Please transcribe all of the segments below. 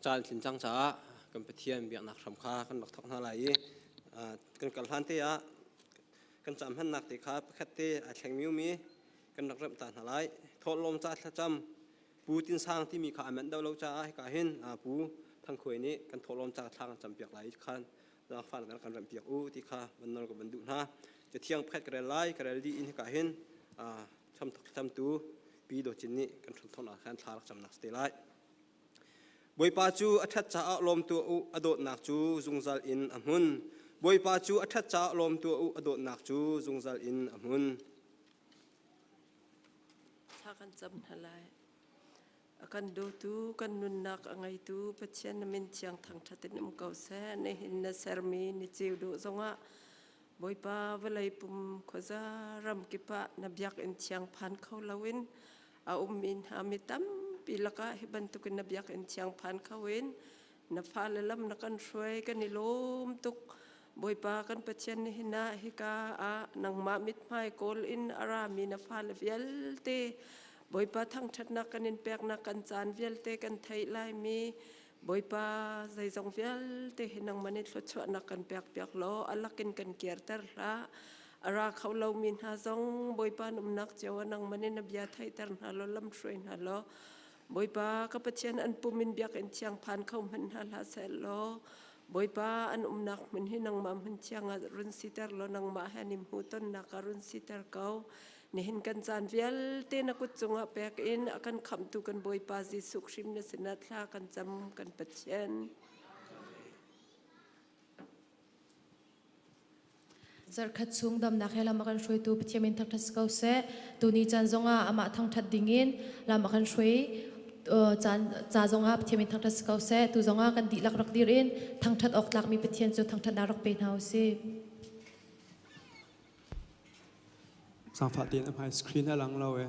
Caan tlin cang caah kan Pathian biaknak hram kha kan rak thawk hna lai i kan kal hlan te ah kan cam hmannak te kha pakhat te aa thlengmi um i kan rak remh ta hna lai. Thawhlawm ca thlacam Pu Tin Sang timi kha a manh deuh lo caah hika hin Pu Thang Khuai nih kan thawhlawm ca thla kan campiak lai i khan zaangfah kan kan remhpiak u ti kha van nawl ka van duh hna. Cathiang pakhat ka rel lai, ka rel dih in hika hin thlacamtu Pi Daw Cin nih kan hramthawknak khan thla rak camnak si te lai. Bawipa cu a ṭhat caah lawm tuah u, a dawtnak cu zungzal in a hmun. Bawipa cu a ṭhat caah lawm tuah u, a dawtnak cu zungzal in a hmun. Thla kan cam hna lai. A kan dawtu, kan nunnak a ngeitu Pathian na min thiang thangṭhat in um ko seh. Nihin na sermi ni ceu dawh zongah Bawipa vawlei pum khuaza ram kip ah na biakinn thiang phan kho loin a ummi hna mi tampi lakah hi bantukin na biakinn thiang phan kho in na fale lam na kan hruai kan i lawm tuk. Bawipa kan Pathian nihin ah hika ah nangmah mithmai kawl in a rami na fale vialte Bawipa thangṭhatnak kan in peknak kan caan vialte kan theih laimi Bawipa zeizong vialte hi nangmah nih thluachuahnak kan pekpiak law a lakin kan kirter hlah. A ra kho lomi hna zong Bawipa na umnak cio ah nangmah nih na bia theihter hna law lamhruai hna law Bawipa ka Pathian an pum in biakinn thiang phan kho hmanh hna hlah seh law Bawipa an umnak hmun hi nangmah hmun thiang ah run siter law nangmah he an i hmuhtonnak ah run siter ko. Nihin kan caan vialte na kut cungah pek in a kan khamhtu kan Bawipa Jesuh Khrih na sinah thla kan cam kan Pathian. Zarhkhat chung damnak he lam a kan hruaitu Pathian min thangṭhat si ko seh. Tuni caan zongah amah thangṭhat dingin lam a kan hruai caan ca zongah Pathian min thangṭhat si ko seh. Tu zongah kan dihlak rak dir in thangṭhat awk tlakmi Pathian cu thangṭhatnak rak pe hna u sih. Zaangfah tein a hmai screen a lang lo e.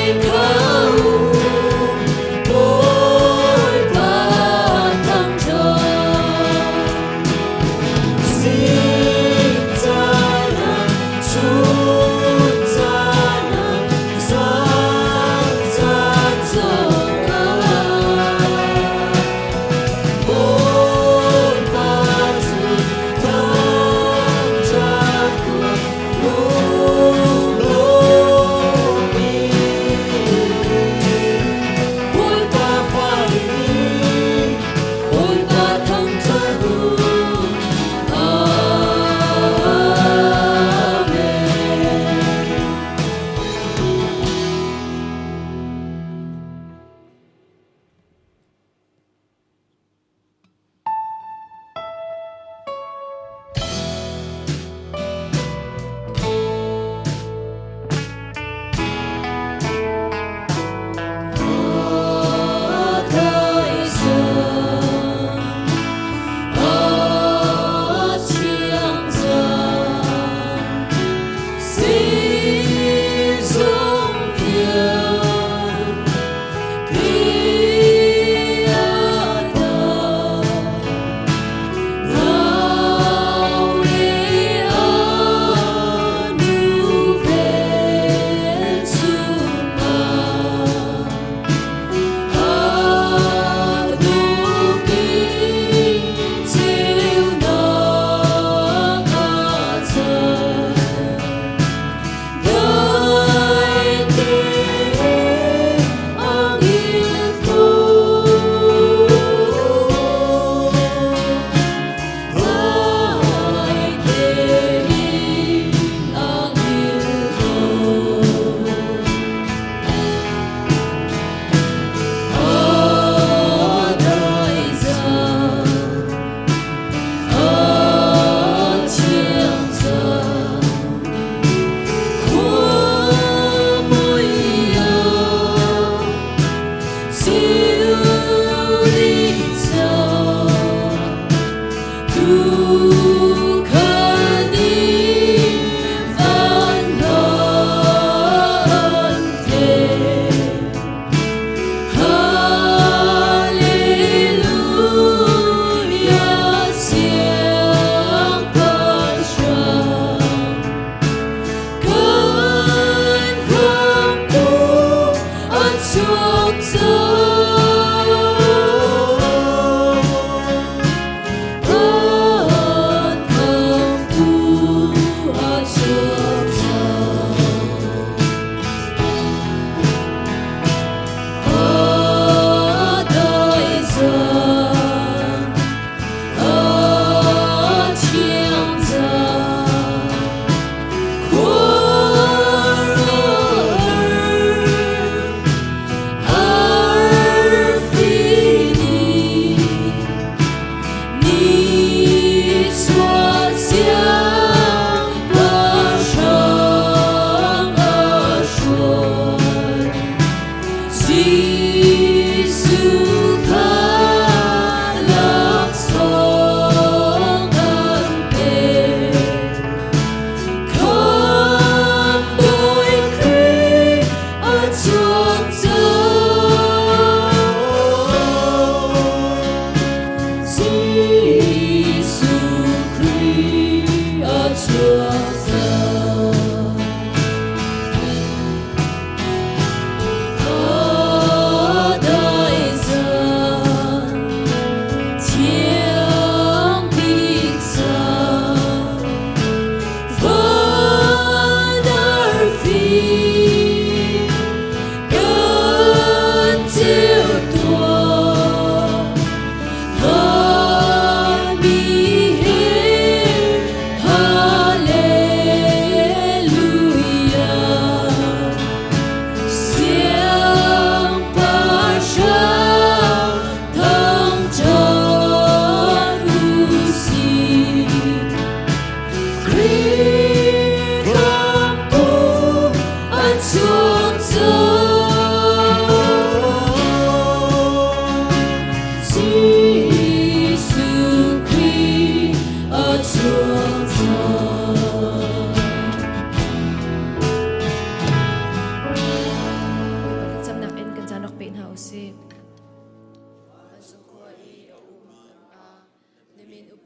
Kho Bawipa thangṭhat. Zing caan ah, chun caan ah, zan caan zongah Bawipa cu thangṭhat ku lunglawm in.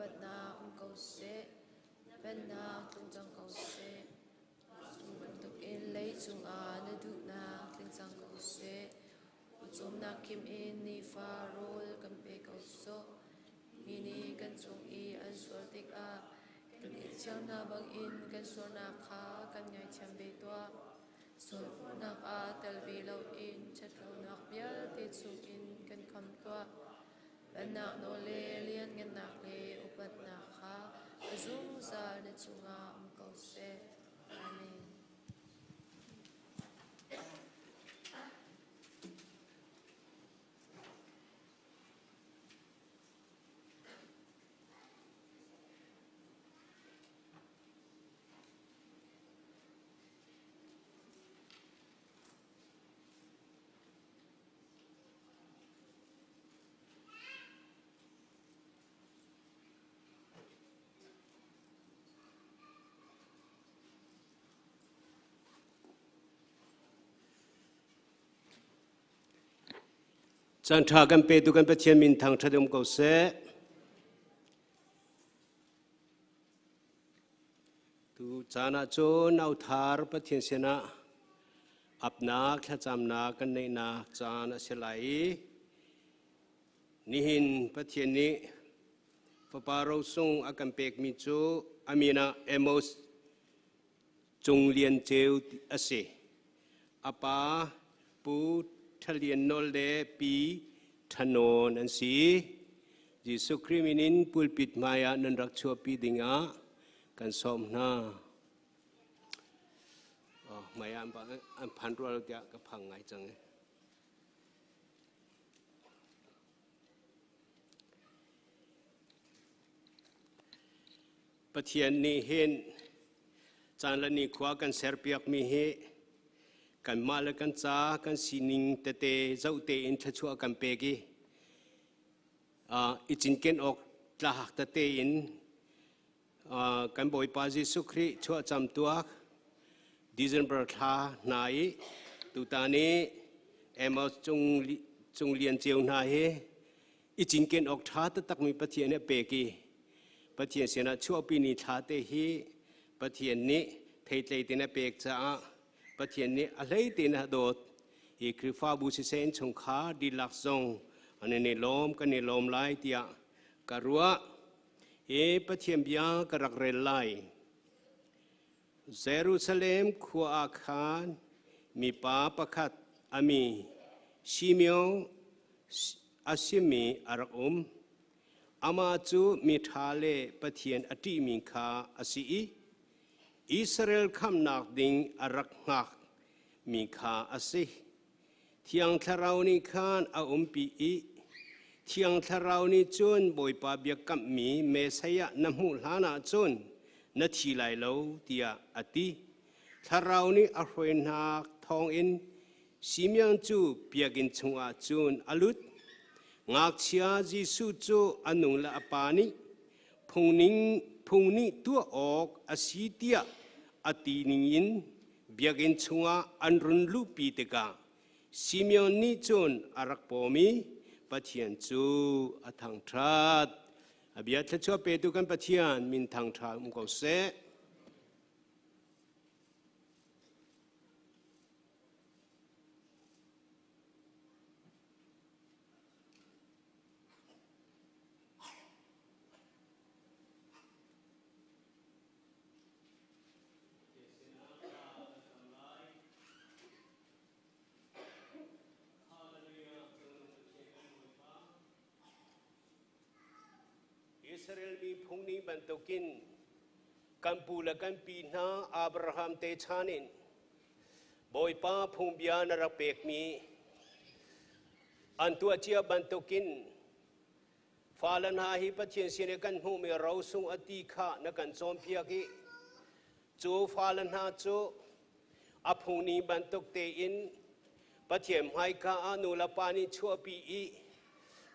upatnak um ko seh. Na Pennak tlung cang ko seh. Cu bantukin leicung ah na duhnak tling cang ko seh. Pawcawmnak khim in nifa rawl kan pe ko sawh. Mi nih kan cung i an sual tikah kan i thiang hna bangin kan sualnak kha kan ngaithiam ve tuah. Sualnak ah tel ve loin ṭhatlonak vialte chungin kan kham tuah. Pennak nawl le lianngannak le upatnak kha a zungzal na cungah um ko seh. Amen. Caan ṭha kan petu kan Pathian min thangṭhat um ko seh. Tu caan ah cun nauthar Pathian sinah apnak thlacamnak kan neihnak caan a si lai i nihin Pathian nih fapa rosung a kan pekmi cu a min ah Amos Cung Lian Ceu a si. A pa Pu Ṭha Lian Nawl le Pi Ṭha Nawn an si. Jesuh Khrih min in pulpit hmai ah nan rak chuahpi dingah kan sawm hna. Oh, hmai ah an phan rua lo tiah ka phang ngai cang. Pathian nih hin caan le nikhua kan serpiakmi hi kanmah le kan ca kan sining tete zoh tein thluachuah kan pek i i cinken awk tlak tete in kan Bawipa Jesuh Khrih chuahcam tuak December thla hna i tutan i Amos cung lian ceu hna hi i cinken awk ṭha taktakmi Pathian nih a pek i Pathian sinah chuahpi ni thla te hi Pathian nih theitlei tein a pek caah Pathian nih a hlei tein a dawt hi Khrihfabu siseh innchungkhar dihlak zong an i lawm kan i lawm lai tiah ka ruah. Hi Pathian bia ka rak rel lai. Jerusalem khua ah khan mipa pakhat a mi Simeon a simi a rak um. Amah cu miṭha le Pathian a ṭihmi kha a si i Israel khamhnak ding a rak hngakmi kha a si. Thiang Thlarau nih khan a umpi i Thiang Thlarau nih cun Bawipa biakamhmi Messiah na hmuh hlanah cun na thi lai lo tiah a ti. Thlarau nih a hruainak thawngin Simeon cu biakinn chungah cun a lut. Ngakchia Jesuh cu a nu le a pa nih phung nih tuah awk a si tiah a ti ningin biakinn chungah an run luhpi tikah Simeon nih cun a rak pawm i Pathian cu a thangṭhat. A bia thluachuah petu kan Pathian min thangṭha um ko seh. Israel mi phung ning bantukin kan pu le kan pi hna Abraham te chan in Bawipa phungbia na rak pekmi an tuah cia bantukin Fale hna hi Pathian sin i kan hmuhmi rosung a ti kha na kan cawnpiak i cu fale hna cu a phungning bantuk tein Pathian hmaika ah nu le pa nih chuahpi i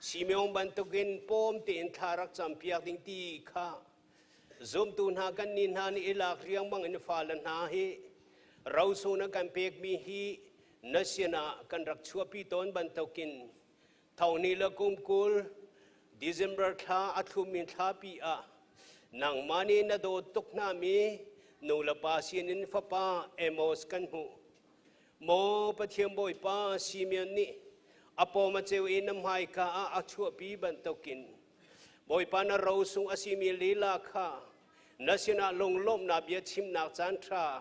Simeon bantukin pawm tein thla rak campiak ding ti kha zumtu hna kan nih hna nih i lak riangmang in fale hna hi rosung na kan pekmi hi na sinah kan rak chuahpi tawn bantukin Thong ni le kum 20. December thla a thlumi thlapi ah nangmah nih na dawt tuk hna mi nu le pa sinin fapa Amos kan hmuh. Maw Pathian Bawipa Simeon nih a pawm a ceu i na hmaika ah a chuahpi bantukin Bawipa na rosung a simi lila kha na sinah lunglawmhnak bia chimnak caan ṭha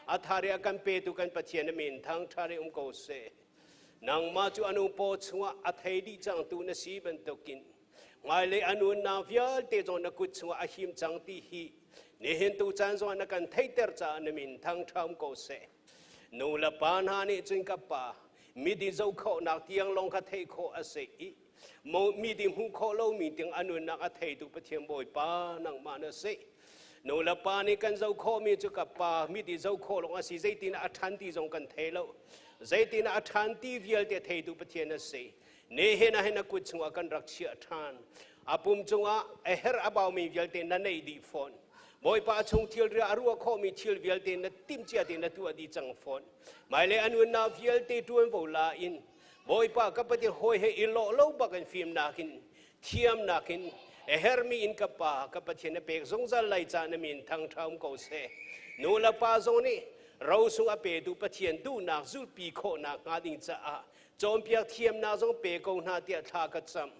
a thari a kan petu kan Pathian a min thangṭha um ko seh. Nangmah cu anu paw chungah a thei dih cangtu na si bantukin hmailei a nunnak vialte zong na kut chungah a him cang ti hi nihin tu caan zongah na kan theihter caah na min thangṭha um ko seh. Nu le pa hna nih cun ka pa midi zohkhawhnak tiang lawng kha theih khawh a si i midi hmuh khawh lomi tiang a nunnak a theitu Pathian Bawipa nangmah na si. Nu le pa nih kan zoh khawhmi cu ka pa midi zoh khawh lawng a si zeitin a ṭhan ti zong kan thei lo. Zeitin a ṭhan ti vialte theitu Pathian a si. Nihin ah hin a kut chungah kan rak chiah ṭhan. A pum cungah a herh a baumi vialte na neih dih fawn. Bawipa chung thilri a ruah khawhmi thil vialte na timhcia te na tuah dih cang fawn. Hmailei a nunnak vialte ṭuanvo la in Bawipa ka Pathian hawi he i lawh lo bak in fimnak in thiamnak in a hermi in ka pa ka Pathian na pek zungzal lai ca na min thangṭha um ko seh. Nu le pa zong nih rosung a petu Pathian duhnak zulhpi khawhnak hnga ding caah cawnpiak thiamnak zong pe ko hna tiah thla ka cam.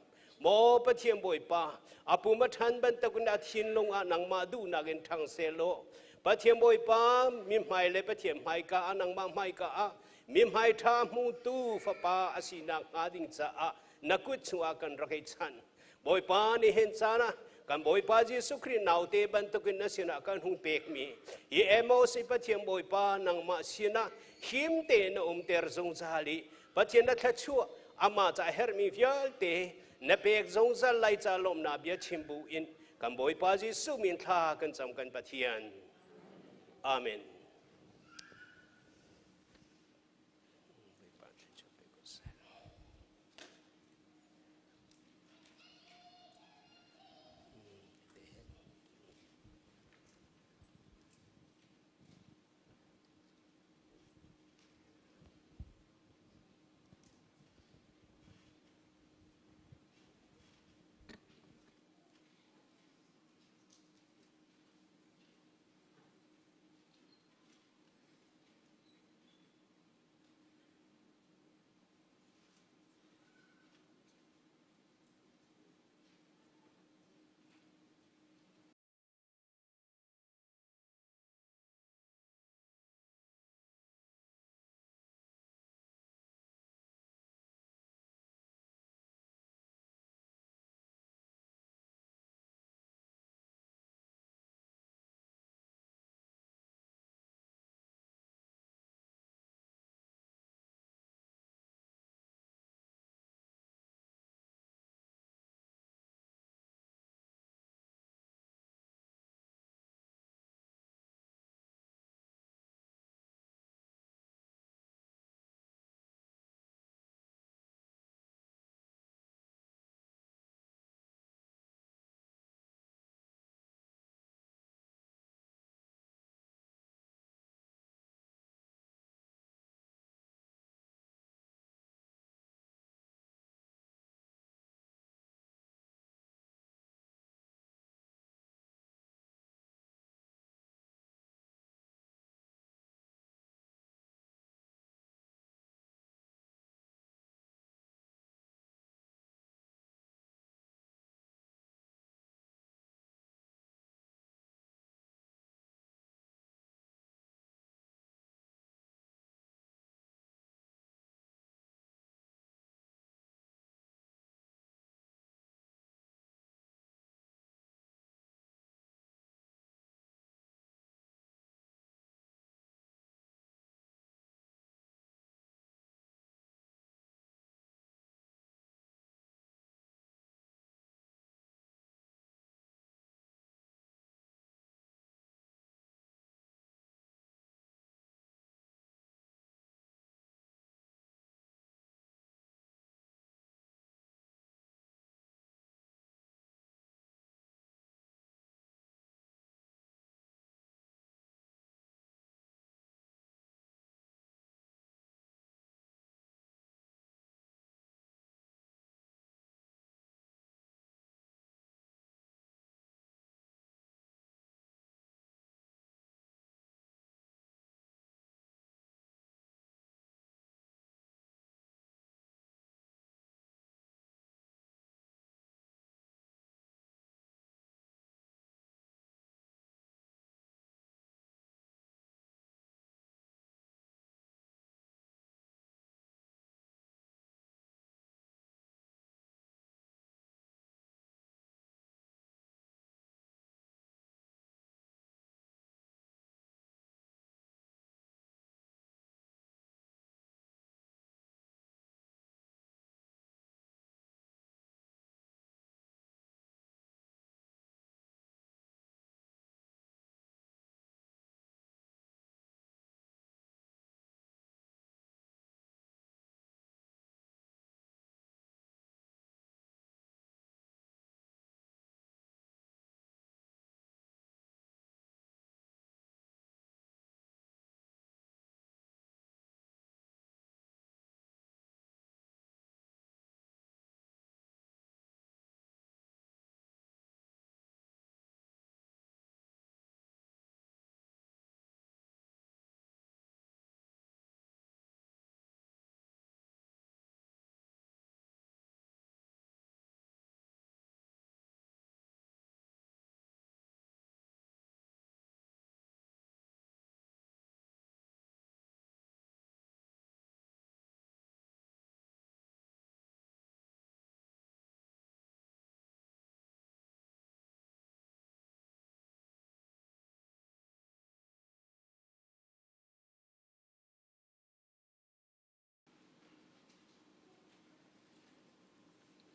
Maw Pathian Bawipa, a pum a ṭhan bantukin a thinlung ah nangmah duhnak in ṭhang sehlaw, Pathian Bawipa, mi hmai le Pathian hmaika ah nangmah hmaika ah mi hmai ṭha hmutu fapa a sinak hnga ding caah na kut chungah kan rak i chanh. Bawipa nihin caan ah kan Bawipa Jesuh Khrih naute bantukin na sinah kan hung pekmi hi Amos i Pathian Bawipa nangmah sinah him tein na umter zungzal i Pathian na thluachuah amah ca herhmi vialte na pek zungzal lai ca lawmhnak bia chim bu in kan Bawipa Jesuh min thla kan cam kan Pathian. Amen.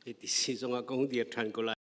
Hiti si zongah ka hung dir ṭhan ko lai.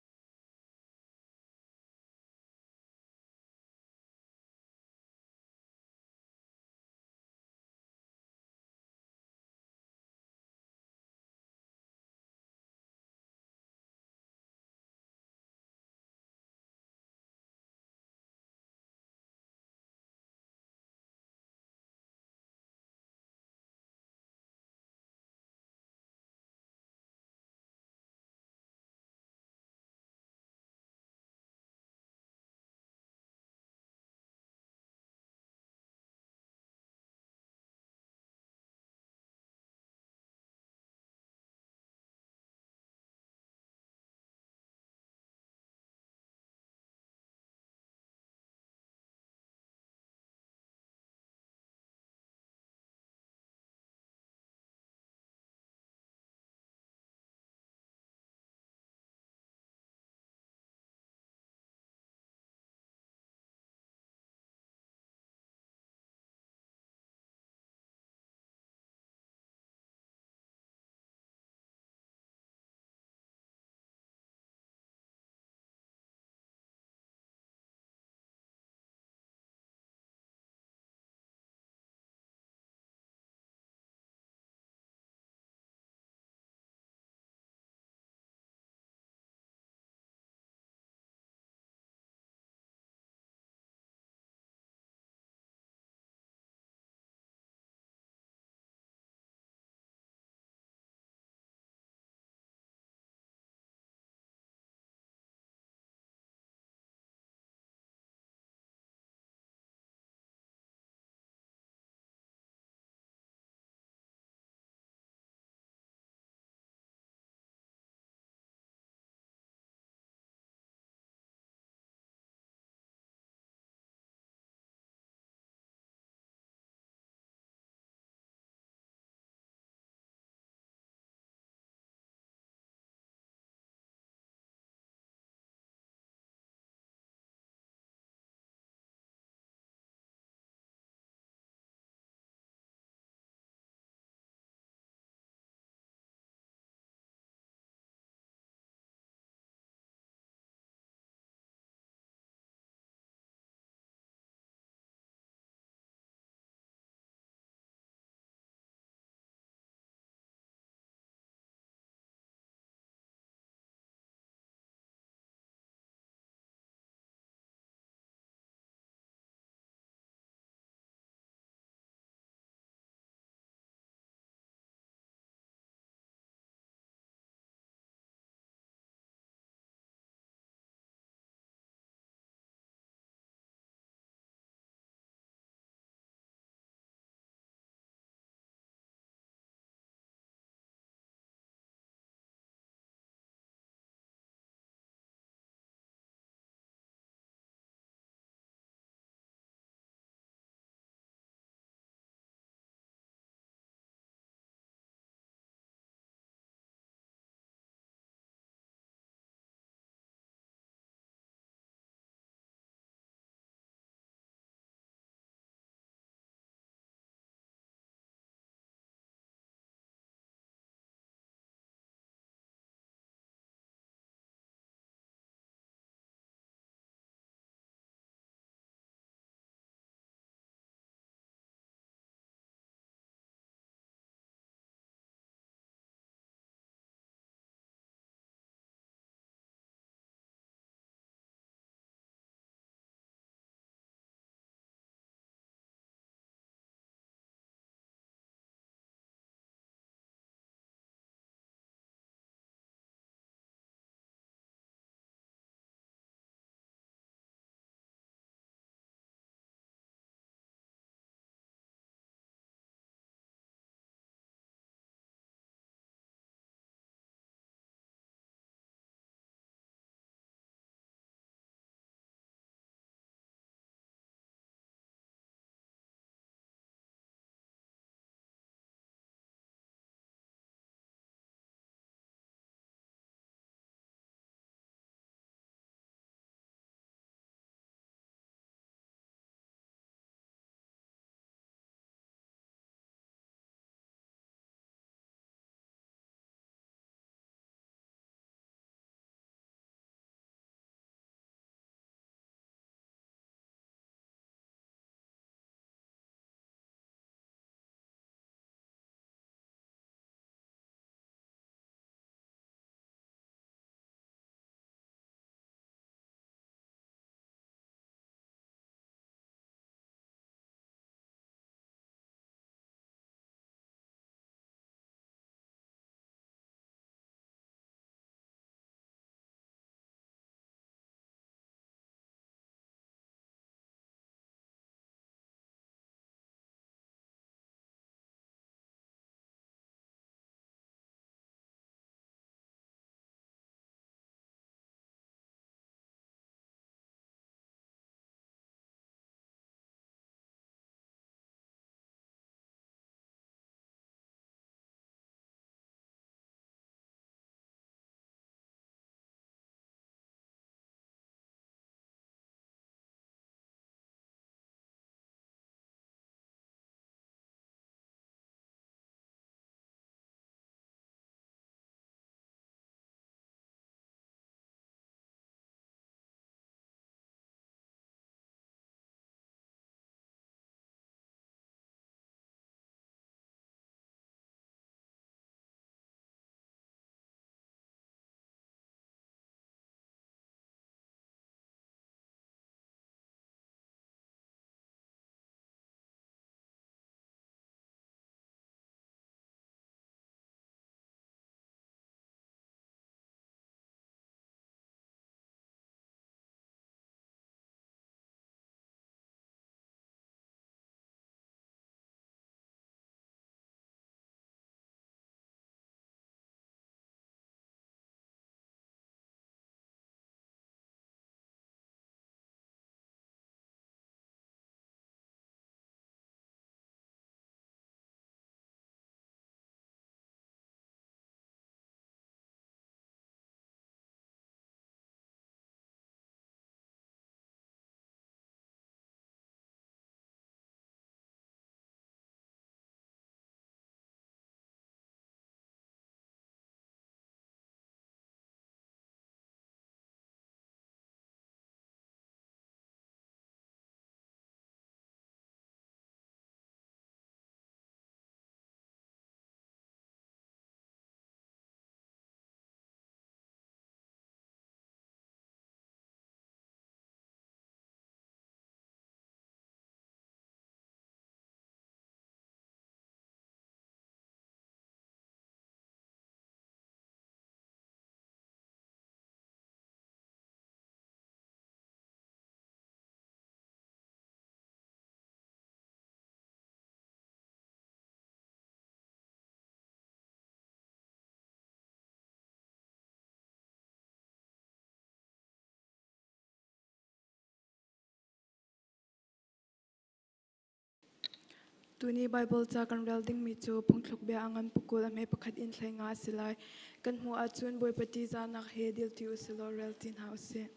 Tuni Baibal ca kan rel dingmi cu phungthluk bia a ngan pakul a hme pakhat in hlei nga a si lai. Kan hmuh ahcun Bawipa ṭihzahnak he dilṭi u si law rel ti hna u sih.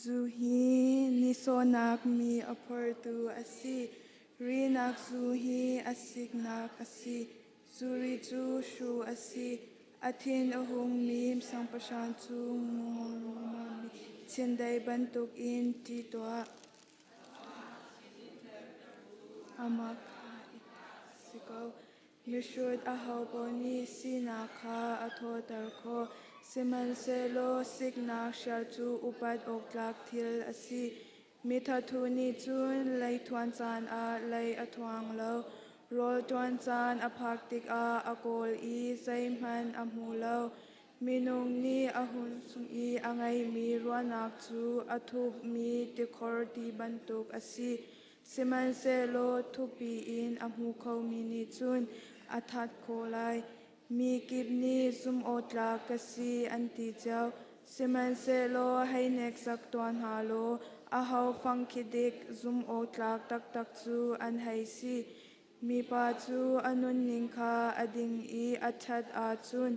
Zu hi nisawhnak mi a phortu a si. Rinak zu hi a siknak a si. Zuri cu hru a si. A thin a hungmi siangpahrang cu ngawngmami chiandeih bantukin ṭih tuah. Amah kha i si ko. Mihrut ahopaoh nih sinak kha a thawter khawh, sihmanhsehlaw siknak hrial cu upat awk tlak thil a si. Mithathu nih cun leithuan caan ah lei a thuang lo, rawl ṭuan caan a phak tikah a kawl i zeihmanh a hmu lo. Minung nih a hun chung i a ngeihmi ruahnak cu a thupmi tikhor ti bantuk a si. Sihmanhsehlaw thupi in a hmu khomi nih cun a that khawh lai. Mi kip nih zumhawktlak ka si an ti cio. Sihmanhsehlaw hei hneksak tuah hna law aho fang khi dik zumhawktlak taktak cu an hei si. Mipa cu a nunning kha a ding i a ṭhat ahcun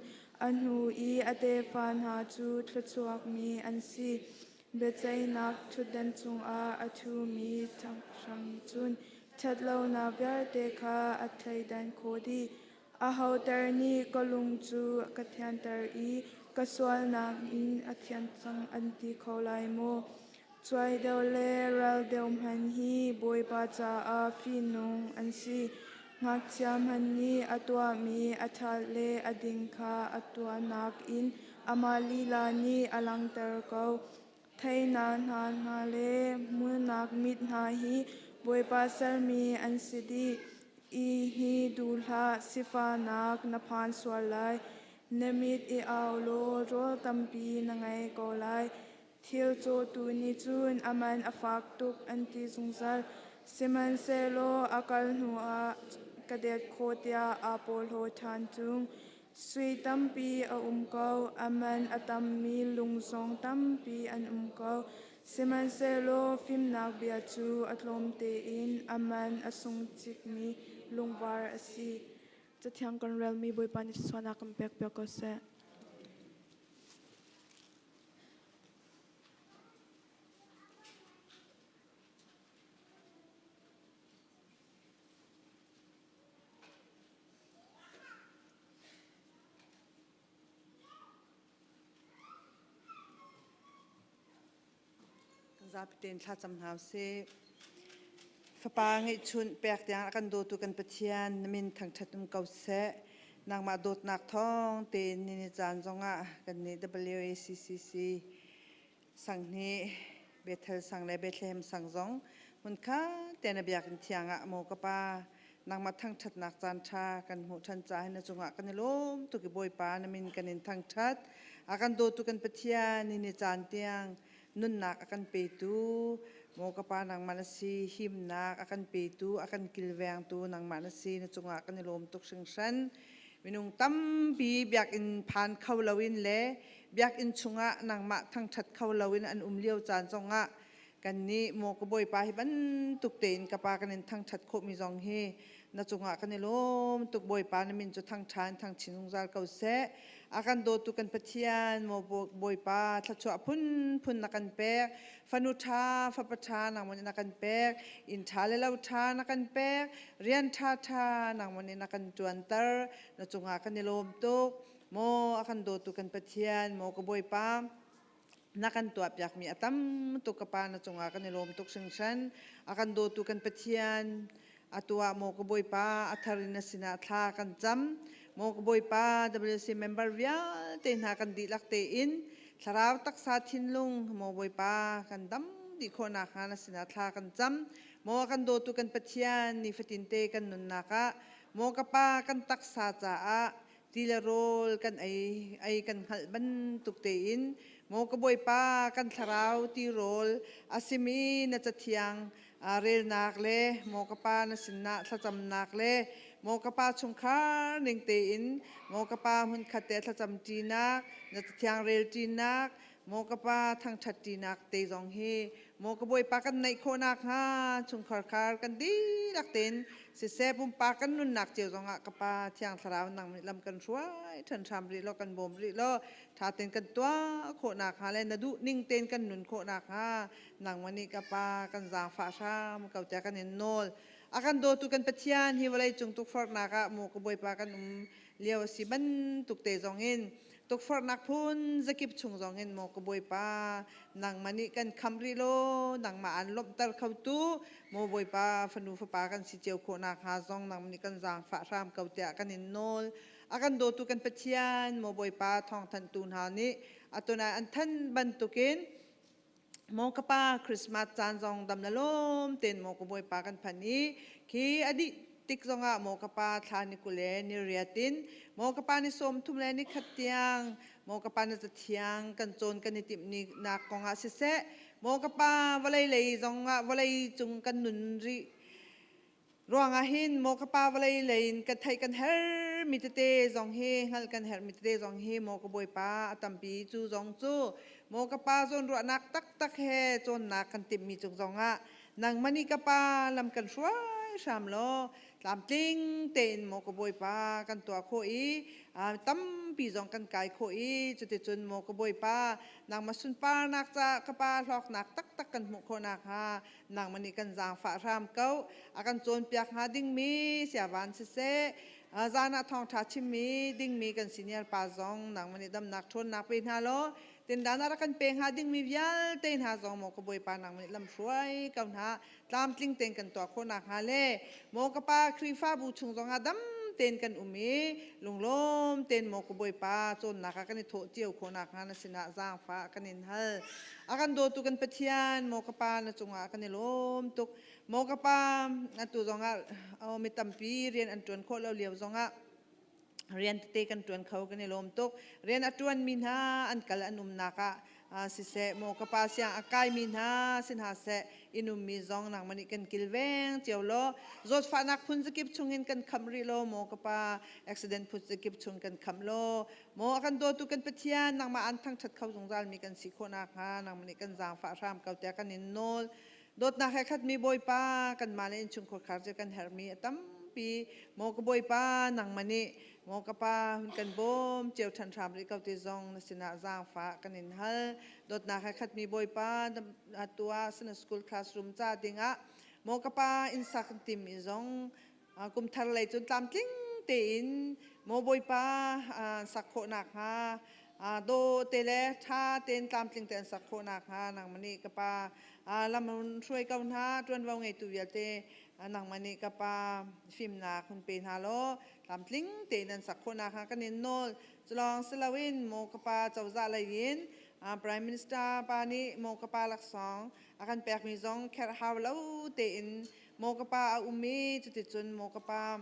a hnu i a tefa hna cu thluachuakmi an si. Biaceihnak ṭhutdan cungah a ṭhumi hrang nih cun ṭhatlonak vialte kha a thleidan khawh dih. Ahoter nih ka lung cu ka thianter i ka sualnak in a thian cang an ti kho lai maw? Cuai deuh le ral deuh hmanh hi Bawipa caah fihnung an si. Ngakchia hmanh nih a tuahmi a ṭhat le a ding kha a tuahnak in amah lila nih a langhter ko. Theinak hna hna le hmuhnak mit hna hi Bawipa sermi an si dih. I hi duh hlah, sifahnak na phan sual lai. Na mit i au law rawl tampi na ngei ko lai. Thil cawtu nih cun a man a fak tuk an ti zungzal. Sihmanhsehlaw a kal hnuah ka det khawh tiah aa porhlaw ṭhan ṭung. Sui tampi a um ko, a man a tammi lung zong tampi an um ko. Sihmanhsehlaw fimnak bia cu a tlawm tein a man a sung cikmi lungvar a si. Cathiang kan relmi Bawipa nih sualnak kan pek piak ko seh. Zapi tein thlacam hna usih. Fapa ngeihchunh pek tiang a kan dawtu kan Pathian na min thangṭhat um ko seh. Nangmah dawtnak thawng tein ni ni caan zongah kan nih WACCC sang nih Bethel sang le Bethlehem sang zong hmunkha te na biakinn thiang ah maw ka pa nangmah thangṭhatnak caan ṭha kan hmuh ṭhan caah hin na cungah kan i lawm tuk i Bawipa na min kan in thangṭhat. A kan dawtu kan Pathian ni ni caan tiang nunnak a kan petu maw ka pa nangmah na si himnak a kan petu a kan kilvengtu nangmah na si na cungah kan i lawm tuk hringhran minung tampi biakinn phan kho loin le biakinn chungah nangmah thangṭhat kho loin an um lio caan zongah kannih maw ka bawipa hi bantuk tein ka pa kan in thangṭhat khawhmi zong hi na cungah kan i lawm tuk bawipa na min cu thangṭha in thangchin zungzal ko seh a kan dawtu kan Pathian maw bawipa thluachuah phunphun na kan pek fanu ṭha fapa ṭha nangmah nih na kan pek inn ṭha le lo ṭha na kan pek rian ṭha ṭha nangmah nih na kan ṭuanter na cungah kan i lawm tuk maw a kan dawtu kan Pathian maw ka bawipa na kan tuahpiakmi a tam tuk ka pa na cungah kan i lawm tuk hringhran a kan dawtu kan Pathian atu ah maw ka bawipa a thar in na sinah thla kan cam maw ka bawipa WC member vialte hna kan dihlak tein thlarau taksa thinlung maw bawipa kan dam dih khawhnak hnga na sinah thla kan cam maw kan dawtu kan Pathian nifatin te kan nunnak ah maw ka pa kan taksa caah ti le rawl kan ei ei kan hngalh bantuk tein maw ka bawipa kan thlarau ti rawl a simi na cathiang relnak le maw ka pa na sinah thlacamnak le maw ka pa chungkhar ning tein maw ka pa hmunkhat te thlacam ṭinak na cathiang rel ṭinak. Maw ka pa thangṭhat ṭinak te zong hi maw ka Bawipa kan neih khawh nakhnga chungkhar khar kan dihlak tein siseh pumpak kan nunnak cio zongah ka pa Thiang Thlarau nang nih lam kan hruai ṭhan hram rih law kan bawm rih law ṭha tein kan tuah khawh nakhnga le na duh ning tein kan nun khawh nakhnga nangmah nih ka pa kan zaangfah hram ko tiah kan in nawl. A kan dawtu kan Pathian hi vawlei cung tukforhnak ah maw ka Bawipa kan um lio a si bantuk te zongin tukforhnak phun zakip chung zongin maw ka Bawipa nangmah nih kan kham rih law nangmah aan lawmhter khotu maw Bawipa fanu fapa kan si cio khawh nakhnga zong nangmah nih kan zaangfah hram ko tiah kan in nawl. A kan dawtu kan Pathian maw Bawipa thawngthanhtu hna nih atunai an than bantukin maw ka pa Christmas caan zong dam na lawm ten maw ka Bawipa kan phan i khi a dih tik zongah maw ka pa thla ni 20 le ni riat in maw ka pa ni 30 le ni khat tiang maw ka pa na cathiang kan cawn kan i timh ni nak kongah siseh maw ka pa vawlei lei zongah vawlei cung kan nun rih Ruangah hin maw ka pa vawlei lei in ka theih kan herh mi tete zong hi hngalh kan herh mi tete zong hi maw ka Bawipa a tampi cu zong cu maw ka pa zawnruahnak taktak he cawnnak kan timh mi cung zongah nangmah nih ka pa lam kan hruai hram law tlamtling tein maw ka Bawipa kan tuah khawh i tampi zong kan kai khawh i cuticun maw ka Bawipa nangmah sunparnak ca ka pa hlawknak taktak kan hmuh khawh nakhnga nangmah nih kan zaangfah hram ko. A kan cawnpiak hnga dingmi siavan siseh, zan ah thawngṭha chimmi dingmi kan senior pa zong nangmah nih damnak ṭhawnnak pe hna law tindan ah rak kan pe hnga dingmi vialte hna zong maw ka Bawipa nangmah nih lamhruai ko hna. Tlamtling tein kan tuah khawh nakhnga le maw ka pa Khrihfabu chung zongah dam tein kan um i lunglawm tein maw ka Bawipa cawnnak ah kan i thawh cio khawh nakhnga na sinah zaangfah kan in hal. A kan dawtu kan Pathian, maw ka Pa na cungah kan i lawm tuk. Maw ka Pa, atu zongah mi tampi rian an ṭuan khawh lo lio zongah rian tete kan ṭuan kho kan i lawm tuk. Rian a ṭuanmi hna an kal an umnak ah siseh, maw ka Pa siang a kaimi hna si hna seh, inn ummi zong nangmah nih kan kilveng cio law zawtfahnak phun zakip chungin kan khamh rih law maw ka Pa accident phun zakip chung kan khamh law Maw a kan dawtu kan Pathian, nangmah an thangṭhat kho zungzalmi kan si khawh nakhnga nangmah nih kan zaangfah hram ko tiah kan in nawl. Dawtnak he khatmi Bawipa, kanmah le innchungkhar khar cu kan herhmi a tampi. Maw ka Bawipa, nangmah nih maw ka Pa hun kan bawm cio ṭhan hram rih ko ti zong na sinah zaangfah kan in hal. Dawtnak he khatmi Bawipa, atu ah Sunday School classroom ca dingah maw ka Pa inn sak kan tim i zong Kum thar lei cun tlamtling tein maw Bawipa sak khawh nakhnga daw te le ṭha tein tlamtling tein sak khawh nakhnga nangmah nih ka pa lam hun hruai ko hna. Ṭuanvo ngeitu vialte nangmah nih ka pa fimnak hun pe hna law tlamtling tein an sak khawh nakhnga kan in nawl. Culawng si loin maw ka pa cozah lei in Prime Minister pa nih maw ka pa laksawng a kan pekmi zong kherh hau lo tein Maw ka pa a um i cuticun maw ka pa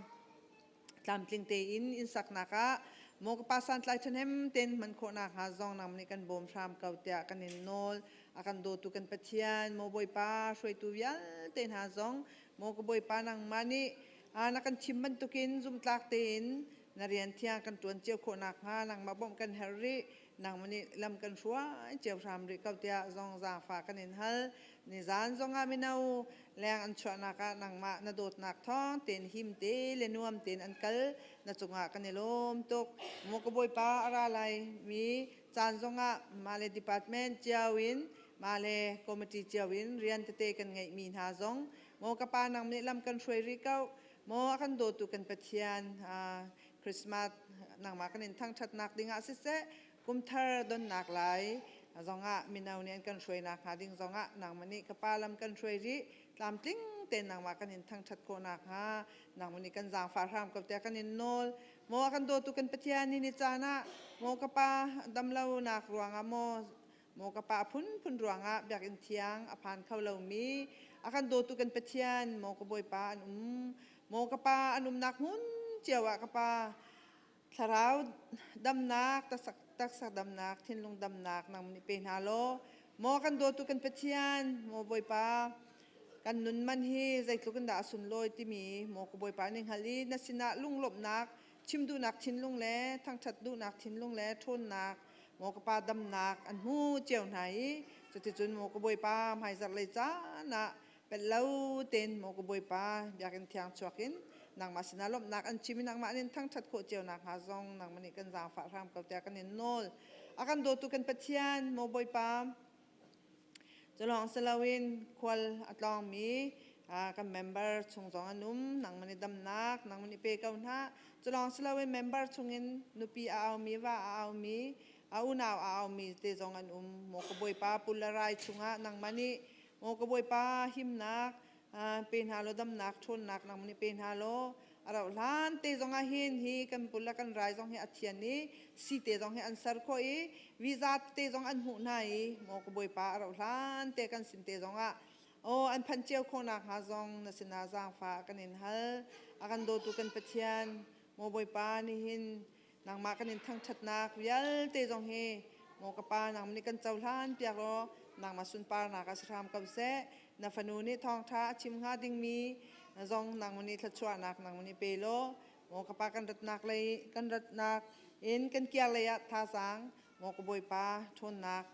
tlamtling tein inn saknak ah maw ka pa santlai ṭhahnem tein hman khawh nakhnga zong nang nih kan bawm hram ko tiah kan in nawl. A kan dawtu kan Pathian, maw Bawipa hruaitu vialte hna zong maw ka Bawipa nangmah nih na kan thim bantukin zumhtlak tein na rian thiang kan ṭuan cio khawh nakhnga nangmah bawmh kan herh rih. Nangmah nih lam kan hruai cio hram rih ko tiah zong zaangfah kan in hal. Nizan zongah mino leng an chuahnak ah nangmah na dawtnak thawng tein him te le nuam tein an kal na cungah kan i lawm tuk. Maw ka Bawipa a ra lai mi caan zongah mah le department cio in mah le committee cio in rian tete kan ngeihmi hna zong maw ka pa nang nih lam kan hruai rih ko. Maw a kan dawtu kan Pathian Christmas nangmah kan in thangṭhatnak dingah siseh kumthar donnak lai zongah mino nih an kan hruainak hnga ding zongah nangmah nih ka pa lam kan hruai rih tlamtling tein nangmah kan in thangṭhat khawh nakhnga nangmah nih kan zaangfah hram ko tiah kan in nawl. Maw a kan dawtu kan Pathian ni ni caan ah maw ka pa damlonak ruangah maw maw ka pa phunphun ruangah biakinn thiang a phan kho lomi a kan dawtu kan Pathian maw ka Bawipa an um maw ka pa an umnak hmun cio ah ka pa thlarau damnak taksa damnak thinlung damnak nang nih pe hna law maw kan dawtu kan Pathian maw Bawipa kan nun man hi zeitluk in dah a sunlawi timi maw ka Bawipa nih hngal i na sinah lunglawmhnak chim duhnak thinlung le thangṭhat duhnak thinlung le ṭhawnnak. Maw ka pa damnak an hmu cio hna i cuticun maw ka Bawipa hmaizarh lei caan ah pelh lo tein maw ka Bawipa biakinn thiang chuak in nangmah sinah lawmhnak an chim i nangmah nin thangṭhat khawh cio nakhnga zong nangmah nih kan zaangfah hram ko tiah kan in nawl. A kan dawtu kan Pathian maw Bawipa Culawng si loin khual a tlawngmi kan member chung zong an um. Nangmah nih damnak nangmah nih pe ko hna. Culawng si loin member chungin nupi a aumi, va a aumi, a unau a aumi te zong an um. Maw ka Bawipa pul le rai chungah nangmah nih maw ka Bawipa himnak pe hna law damnak ṭhawnnak nangmah nih pe hna law a rauh hlan te zong ah hin hi kan pul le kan rai zong hi a thian i si te zong hi an ser khawh i visa te zong an hmuh hna i maw ka bawipa a rauh hlan te kan sin te zong ah aw an phanh cio khawh nakhnga zong na sinah zaangfah kan in hal a kan dawtu kan Pathian maw bawipa nihin nangmah kan in thangṭhatnak vialte zong hi maw ka pa nangmah nih kan cohlan piak law nangmah sunparnak ah si hram ko seh na fanu nih thawngṭha a chim hnga dingmi zong nangmah nih thluachuahnak nangmah nih pe law maw ka pa kan ratnak lei kan ratnak in kan kiar lei ah thazaang maw ka bawipa ṭhawnnak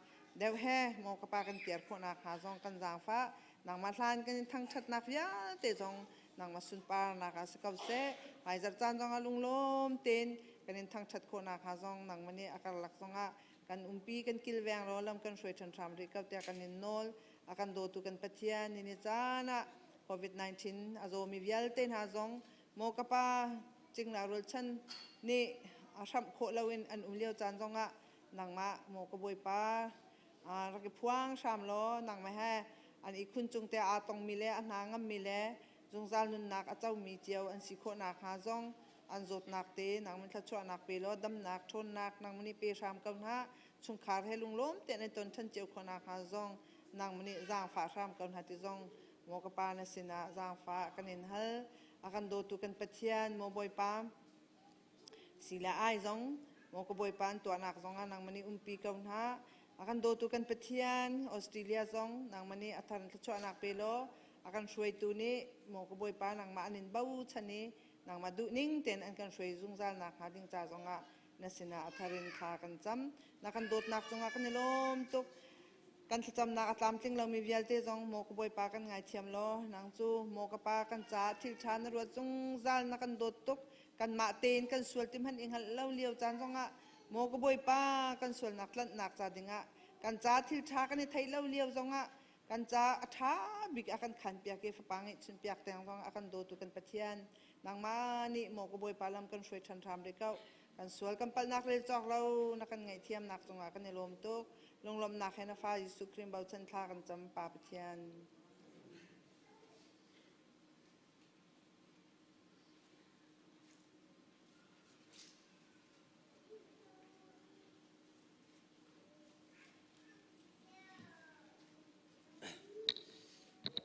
deuh he maw ka pa kan kiar khawhnak hnga zong kan zaangfah nangmah hlan kan in thangṭhatnak vialte zong nangmah sunparnak ah si ko seh hmaizarh caan zongah lunglawm tein kan in thangṭhat khawh nakhnga zong nangmah nih a karlak zongah kan umpi kan kilveng law lam kan hruai ṭhan hram rih ko tiah kan in nawl a kan dawtu kan Pathian ni ni caan ah COVID-19 a zawmi vialte hna zong maw ka pa cingla rualchan nih a hramh khawh loin an um lio caan zongah nangmah maw ka Bawipa rak i phuang hram law nangmah he an ihkhun cung te aa tongmi le a hna ngammi le zungzal nunnak a comi cio an si khawh nakhnga zong an zawtnak te nangman thluachuahnak pe law damnak ṭhawnnak nangman nih pe hram ko hna chungkhar he lunglawm tein an ton ṭhan cio khawh nakhnga zong nangman nih zaangfah hram ko hna ti zong maw ka pa na sinah zaangfah kan in hal a kan dawtu kan Pathian maw Bawipa Sila ai zong maw ka Bawipa an tuahnak zongah nangmah nih umpi ko hna. A kan dawtu kan Pathian Australia zong nangmah nih a thar in thluachuahnak pe law a kan hruaitu nih maw ka Bawipa nangmah an in bochan i nangmah duhning tein an kan hruai zungzal nakhnga ding ca zongah na sinah a thar in thla kan cam. Na kan dawtnak cungah kan i lawm tuk. Kan thlacamnak a tlamtling lomi vialte zong maw ka Bawipa kan ngaithiam law nang cu maw ka Pa kan caah thil ṭha na ruat zungzal na kan dawt tuk. Kanmah tein kan sual ti hmanh i hngalh lo lio caan zongah maw ka Bawipa kan sualnak tlanhnak ca dingah kan ca thil ṭha kan i theih lo lio zongah kan ca a ṭha bik a kan khanpiak i fapa ngeihchun piak tiang zong a kan dawtu kan Pathian nangmah nih maw ka Bawipa lam kan hruai ṭhan hram rih ko. Kan sual kan palhnak rel cawk lo na kan ngaihthiamnak cungah kan i lawm tuk. Lunglawmhnak he na fa Jesuh Khrih bochan thla kan cam Pa Pathian.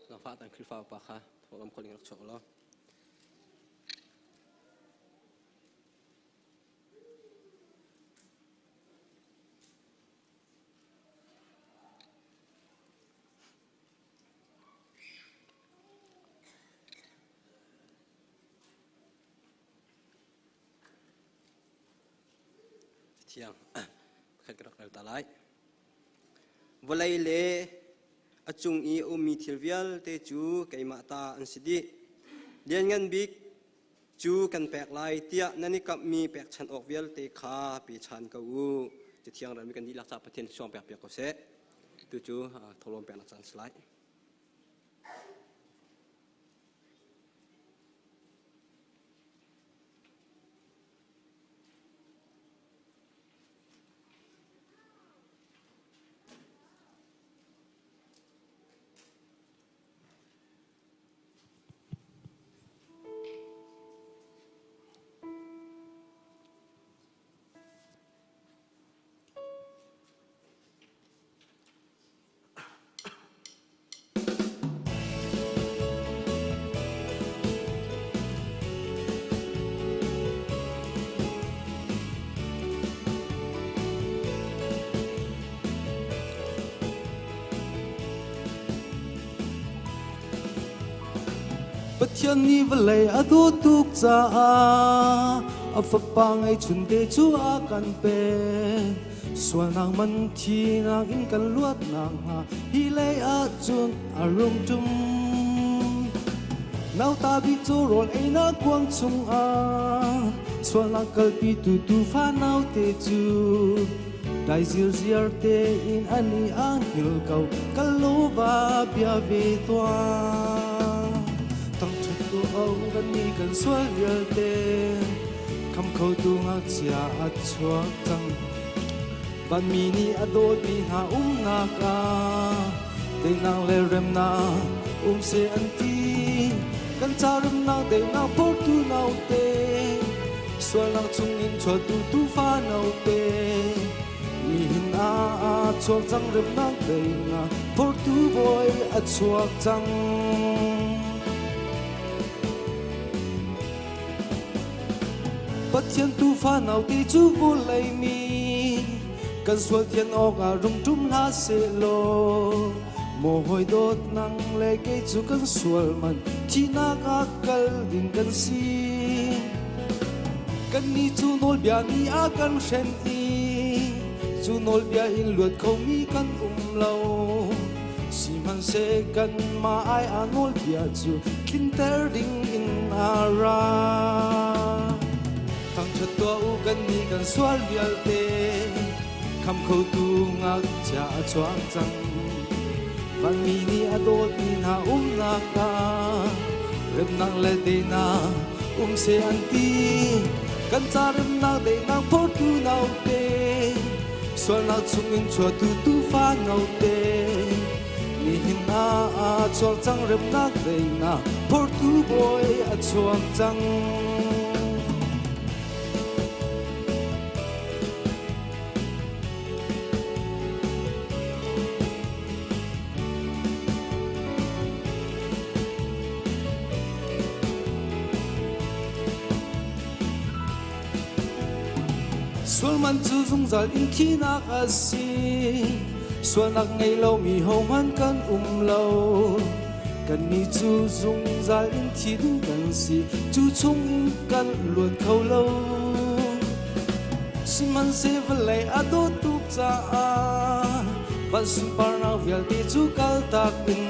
Zaangfah tan Khrihfa upa kha thawhlawm kholh in rak chuak law. Thiang pakhat ka rak rel ta lai. Vawlei le a cung i a ummi thil vialte cu keimah ta an si dih. Lianngan bik cu kan pek lai tiah nan i kamhmi pekchanh awk vialte kha pe ṭhan ko u. Cathiang rami kan dihlak caah Pathian suang pek piak ko seh. Tu cu thawhlawm peknak caan si lai. Pathian nih vawlei a dawt tuk caah a fapa ngeihchunte cu a kan pek. Sualnak man thinak in kan luat nakhnga hi lei ah cun a rung ṭum. Nauta bik cu rawl einak kuang chungah sualnak kalpitu tuufa naute cu dai zirziar tein an i ang hngilh ko kal law va bia ve tuah. Thangṭhat tu o kan nih kan sual vialte kham khotu ngakchia a chuak cang. Vanmi nih a dawtmi hna umnak ah daihnak le remnak um seh an ti. Kan ca remnak daihnak phortu naute sualnak chungin chuahtu tuufa naute nihin ah a chuak cang remnak daihnak phortu bawi a chuak cang. Pathian tuufa naute cu vawlei mi kan sual thian awkah rung ṭum hlah sehlaw maw hawi dawt nang le kei cu kan sual man thihnak ah kal ding kan si. Kannih cu nawlbia nih a kan hren i cu nawlbia in luat khomi kan um lo. Sihmanhseh kanmah ai a nawlbia cu tlinter ding in a ra. Thangṭhat tuah u kannih kan sual vialte kham khotu ngakchia a chuak cang. Vanmi nih a dawtmi hna umnak ah remnak le daihnak um seh an ti. Kan ca remnak daihnak phortu naute sualnak chungin chuahtu tuufa note nihin ah a chuak cang remnak daihnak phortu bawi a chuak cang. Sualman cu zungzal in thihnak a si. Sualnak ngei lomi hohmanh kan um lo. Kannih cu zungzal in thi ding kan si. Cu chungin kan luat kho lo. Sihmanhseh vawlei a dawt tuk caah van sunparnak vialte cu kaltak in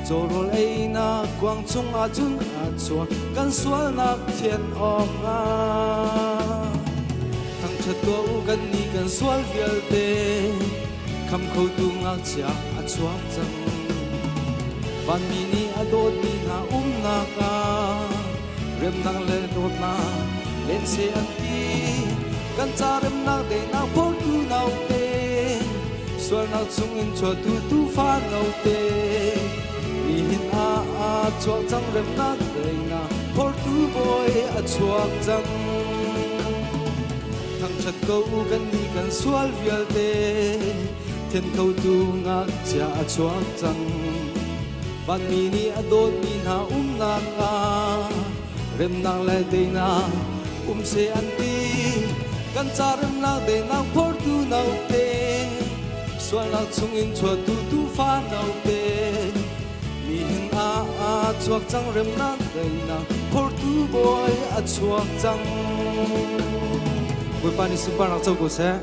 Cawrawl einak kuang chungah cun a chuak kan sualnak thian awkah. Thangṭhat tuah u kannih kan sual vialte kham khotu ngakchia a chuak cang. Vanmi nih a dawtmi hna umnak ah remnak le dawtnak len seh an ti. Kan ca remnak daihnak phortu naute sualnak chungin chuahtu tuufa note nihin ah a chuak cang remnak daihnak phortu bawi a chuak cang. Thangṭhat ko u kannih kan sual vialte then khotu ngakchia a chuak cang. Vanmi nih a dawtmi hna umnak ah remnak le daihnak um seh an ti. Kan ca remnak daihnak phortu naute sualnak chungin chuahtu tuufa naute nihin ah a chuak cang remnak daihnak phortu bawi a chuak cang. Bawipa nih sunparnak co ko seh.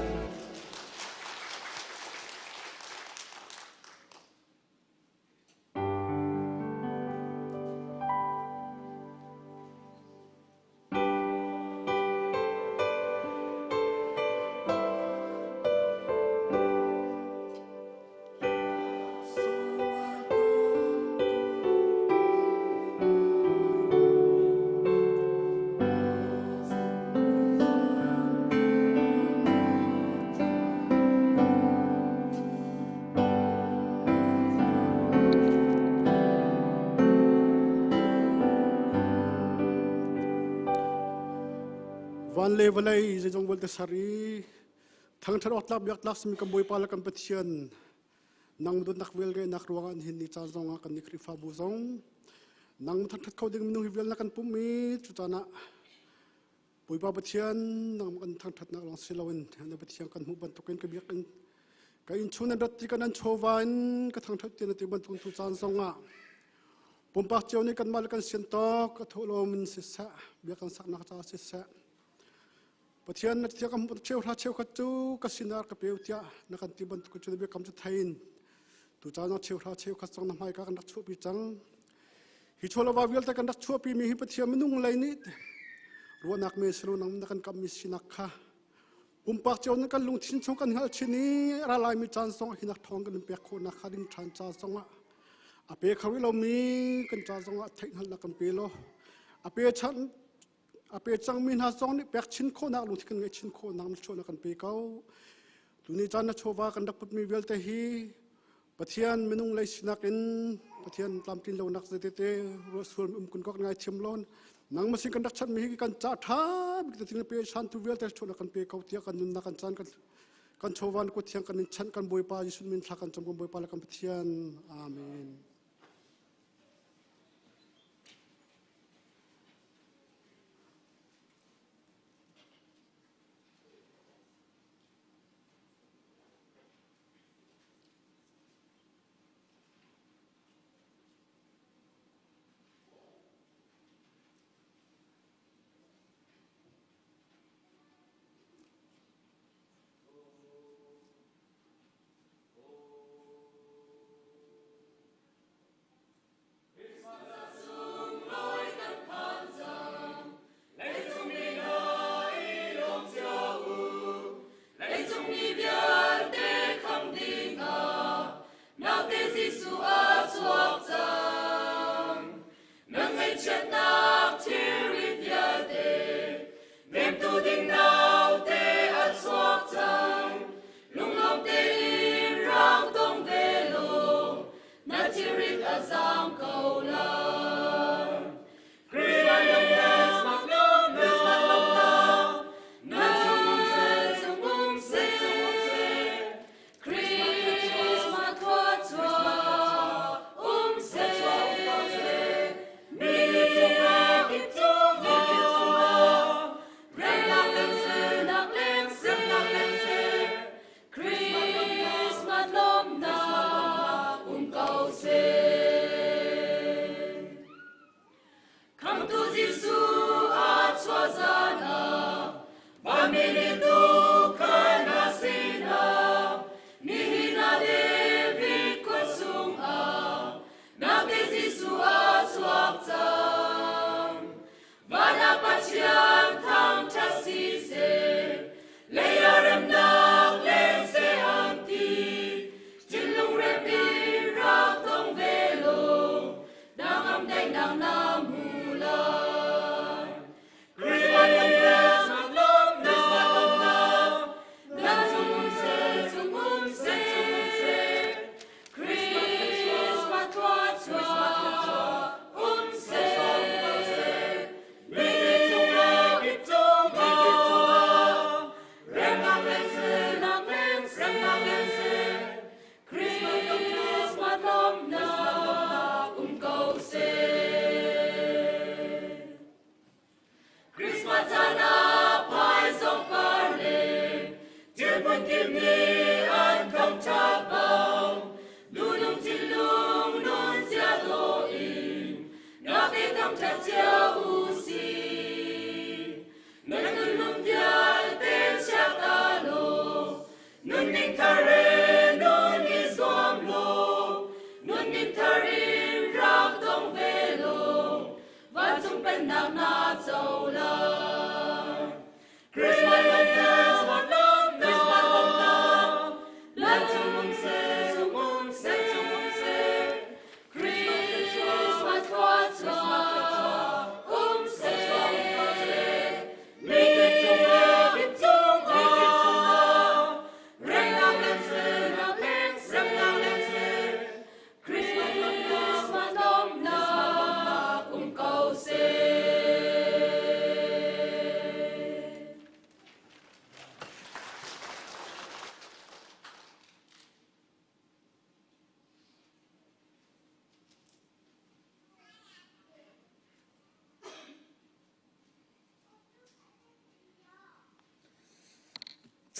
Van le vawlei zeizong vialte ser i thangṭhat awk tlak biak tlak simi kan Bawipa le kan Pathian nang dawtnak vel ngeihnak ruangah nihin ni caan zongah kan ni Khrihfabu zong nang thangṭhat kho ding minung hi vial na kan pum i cu caan ah Bawipa Pathian nang kan thangṭhatnak lawng si loin na Pathian kan hmuh bantukin ka biakinn ka innchung nan rat ti kan an chawva in ka thangṭhat ti na ti bantuk tu caan zongah pumpak cio nih kanmah le kan sian tawk ka thawhlawm in siseh biakinn saknak caah siseh. Pathian na thiang kan cheuhra cheukhat cu ka sinah ka peu tiah na kan ti bantuk cu na biakam cu thein tu caan ah cheuhra cheukhat cang na hmaika kan rak chuahpi cang. Hi chawlava vialte kan rak chuahpi mi hi Pathian minung lei nih ruahnak men silo nang na kan kammi sinak kha pumpak cio na kan lungthin chung kan hngalh chin i ra laimi caan zong hinak thawng kan in pek khawhnak kha ding ṭhan ca zongah a pe kho rih lomi kan ca zongah theihhngalhnak kan pe law a pe chan a pe cangmi hna zong nih pek chin khawhnak lungthin kan ngeih chin khawhnak na chuahnak kan pe ko. Tuni caan na chawva kan rak putmi vialte hi Pathian minung lei sinak in Pathian tlamtlin lonak zeitete ruah sual um kun kok ngai thiam lon nang masin kan rak chanmi hi kan ca tha bik te thing pe shan tu vialte chuahnak kan pe ko tiah kan nunnak kan caan kan kan chawvan ko thiang kan in chanh kan Bawipa Jesuh min thla kan cam kan Bawipa le kan Pathian amen.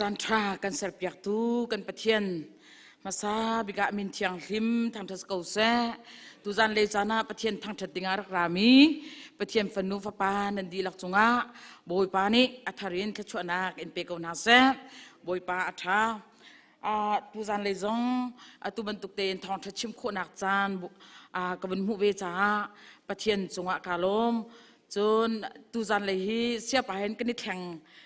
Caan ṭha kan serpiaktu kan Pathian hmasa bik ah min thianghlim thangṭhat ko seh. Tuzan le caan ah Pathian thangṭhat ding ah rak rami. Pathian fanu fapa nan dihlak cungah Bawipa nih a thar in thluachuahnak in pe ko hna seh. Bawipa a ṭha. Tuzan lei zong atu bantuk tein thawngṭha chim khawhnak caan ka vun hmuh ve caah Pathian cungah kaa lawm. Cun tuzan lei hi siapa hen kan i thleng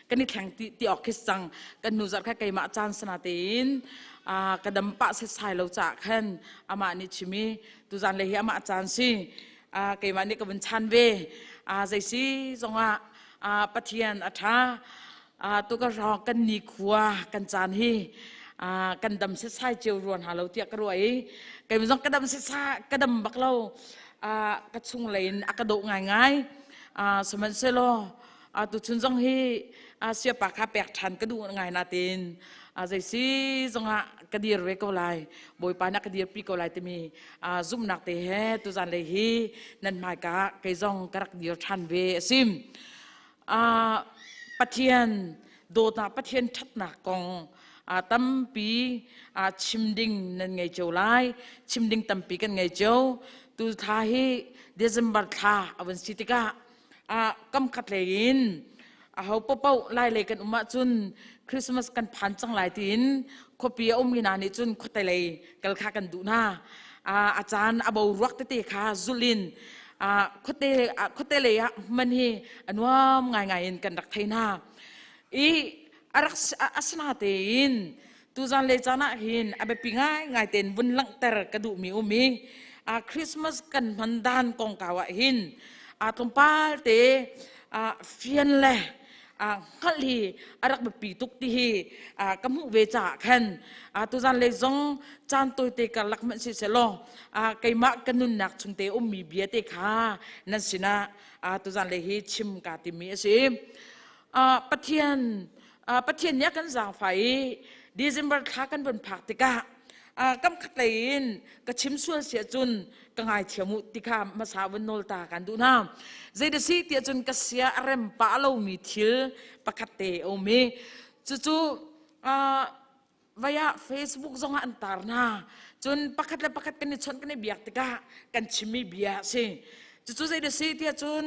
kan i thleng ti, ti awk khi cang. Kan hnu zarh kha keimah caan sana tein ka dam pah setsai lo caah khan amah nih chim i tuzan lei hi amah caan si. Keimah nih ka vun chan ve. Zei si zongah Pathian a ṭha. Tu ka hrawng kan ni khua kan caan hi kan dam setsai cio ruan ha lo tiah ka ruah i kei zong ka dam setsai ka dam bak lo ka chung lei in a ka dawh ngaingai. Sihmanhsehlaw tuchun zong hi siapa kha pek ṭhan ka duh ngai natin zei si zongah ka dir ve ko lai, Bawipa nih a ka dirpi ko lai timi zumhnak te he tuzan lei hi nan hmaika kei zong ka rak dir ṭhan ve a si. Pathian dawtnak, Pathian ṭhatnak kong tampi chim ding nan ngei cio lai, chim ding tampi kan ngei cio. Tu thla hi December thla a vun si tikah kam khat lei in aho paohpaoh lai lei kan um ahcun Christmas kan phan cang lai tiin khuapi a ummi hna nih cun khuate lei kal kha kan duh hna. A caan a boruak tete kha zulh in khuate khuate lei ah hman hi a nuam ngaingai in kan rak thei hna. I a rak asina tein tuzan le caan ah hin a biapi ngaingai tein vun langhter ka duhmi um i Christmas kan hman dan kongkau ah hin tlawmpal te fian le hngalh hi a rak biapi tuk ti hi ka hmuh ve caah khan tuzan le zong caan tawite karlak hmanh si selaw keimah ka nunnak chung te ummi bia te kha nan sinah tuzan le hi chim ka timi a si. Pathian Pathian nih a kan zaangfah i December thla kan von phak tikah kam khat lei in ka chim sual si ahcun ka ngaithiam u ti kha hmasa vun nawl ta kan duh hna. Zei da si tiah cun ka sia a rem pah lomi thil pakhat te a um i cucu vaya Facebook zongah an tar hna. Cun pakhat le pakhat kan i chawnh kan i biak tikah kan chimmi bia a si. Cucu zei da si tiah cun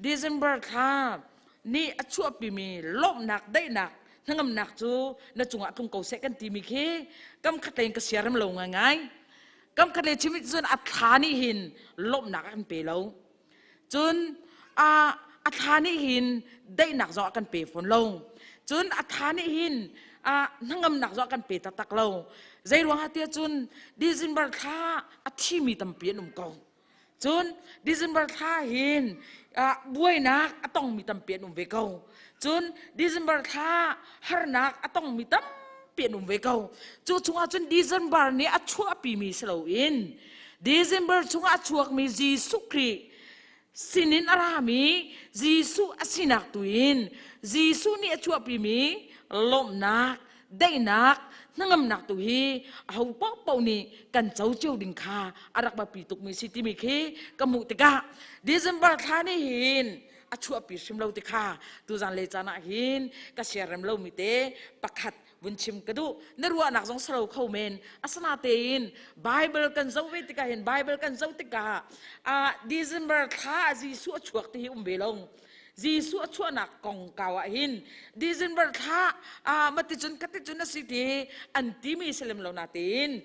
December thla nih a chuahpimi lawmhnak, daihnak, hnangamnak cu na cungah tlung ko seh kan timi khi kam khat lei in ka siarem lo ngaingai. Kam khat lei chim cun a thla nih hin lawmhnak a kan pe lo. Cun a a thla nih hin daihnak zong a kan pe fawn lo. Cun a thla nih hin a hnangamnak zong a kan pe taktak lo. Zei ruangah tiah cun December thla a thimi tampi an um ko. Cun December thla hin buainak a tongmi tampi an um ve ko. Cun December thla harnak a tongmi tampi an um ve ko. Cu chungah cun December nih a chuahpimi si loin December chungah a chuakmi Jesuh Khrih sinin a rami Jesuh a sinak tu in Jesuh nih a chuahpimi lawmhnak, daihnak, hnangamnak tu hi aho paohpaoh nih kan co cio ding kha a rak biapi tukmi si timi khi ka hmuh tikah December thla nih hin a chuahpi hrim lo ti kha tuzan le caan ah hin ka siarem lomi te pakhat vun chim ka duh. Na ruahnak zong salo kho men. Asana tein Bible kan zoh ve tikah hin, Bible kan zoh tikah December thla Jesuh a chuak ti hi um ve lo. Jesuh a chuahnak kongkau ah hin December thla maticun khaticun a si ti an timi si lem lo natein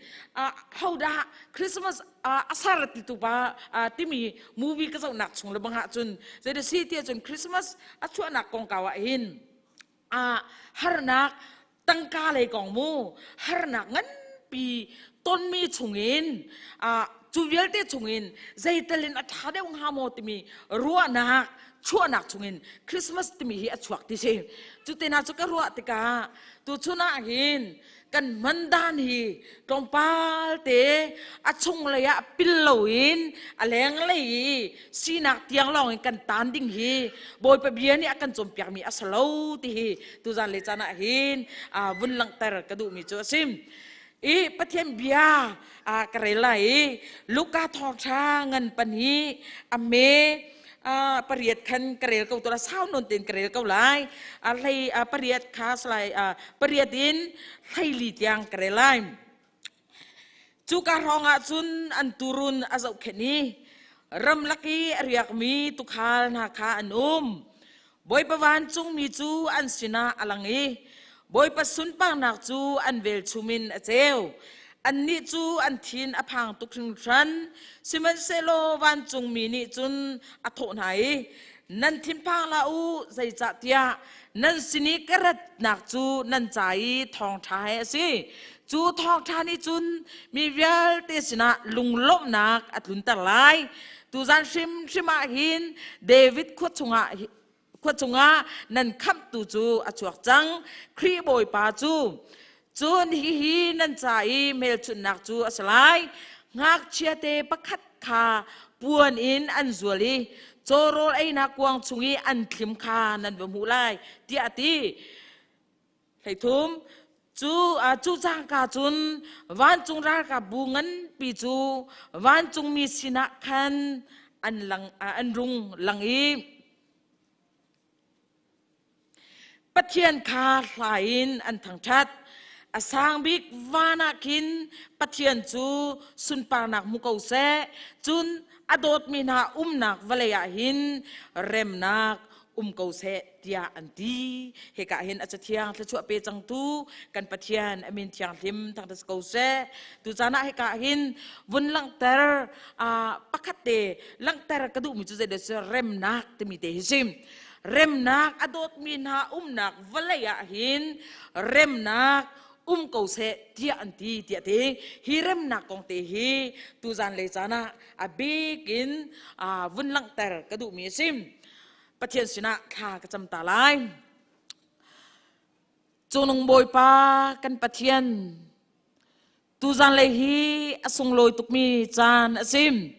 hodah Christmas a sar ti tu pa timi movie ka zohnak chung le bang ah cun zei si ti cun Christmas a chuahnak kongkau ah hin harnak tangka lei kong mu harnak nganpi tonmi chungin cu vialte chungin zeital in a ṭha deuh hnga maw timi ruahnak chuahnak chungin Christmas timi hi a chuak ti si. Cu te hna cu ka ruah tikah tuchun ah hin kan hman dan hi tlawmpal te a chunglei ah pil loin a lenglei i sinak tiang lawng in kan tan ding hi Bawipa bia nih a kan cawnpiakmi a si lo ti hi tuzan le caan ah hin vun langhter ka duhmi cu a si. I Pathian bia ka rel lai i Luka thawngṭha ngan pahnih a me pariat khan ka rel ko tura sau non tein ka rel ko lai. A hlei pariat kha salai pariat in hleili tiang ka rel lai. Cuka hrawng ah cun an turun a zohkhenh i. Ramlak i a riakmi tuukhal hna kha an um. Bawipa vancungmi cu an sinah a lang i Bawipa sunparnak cu an velchum in a ceu. Annih cu an thin a phang tuk hringhran. Sihmanhsehlaw vancungmi nih cun a thawh hna i, Nan thinphang hlah u, zeicahtiah nan sin i ka ratnak cu nan ca i thawngṭha he a si. Cu thawngṭha nih cun mi vialte sinah lunglawmhnak a tlunter lai. Tuzan hrimhrim ah hin David khua chungah khua chungah nan khamhtu cu a chuak cang, Khrih Bawipa cu. Cun hihi nan ca i hmelchunhnak cu a si lai. Ngakchiate pakhat kha puan in an zual i cawrawl einak kuang chung i an thlim kha nan va hmuh lai, tiah a ti. 13 cu cu cangka cun vancung ralkapbu nganpi cu vancungmi sinah khan an lang an rung lang i Pathian kha hla in an thangṭhat. A sang bik van ah khin Pathian cu sunparnak hmu ko seh. Cun a dawtmi hna umnak vawlei ah hin remnak um ko seh tiah an ti. Hika hin a cathiang thluachuah pe cangtu kan Pathian a min thianghlim thangṭhat ko seh. Tucaan ah hika hin vun langhter pakhat te langhter ka duhmi cu zeidah cu remnak timi te hi si. Remnak a dawtmi hna umnak vawlei ah hin remnak um ko seh tiah an ti tiah ti. Hi remnak kong te hi tuzan lei caan ah a bik in vun langhter ka duhmi a si. Pathian sinah thla ka cam ta lai. Cungnung Bawipa kan Pathian, tuzan lei hi a sunglawi tukmi caan a si.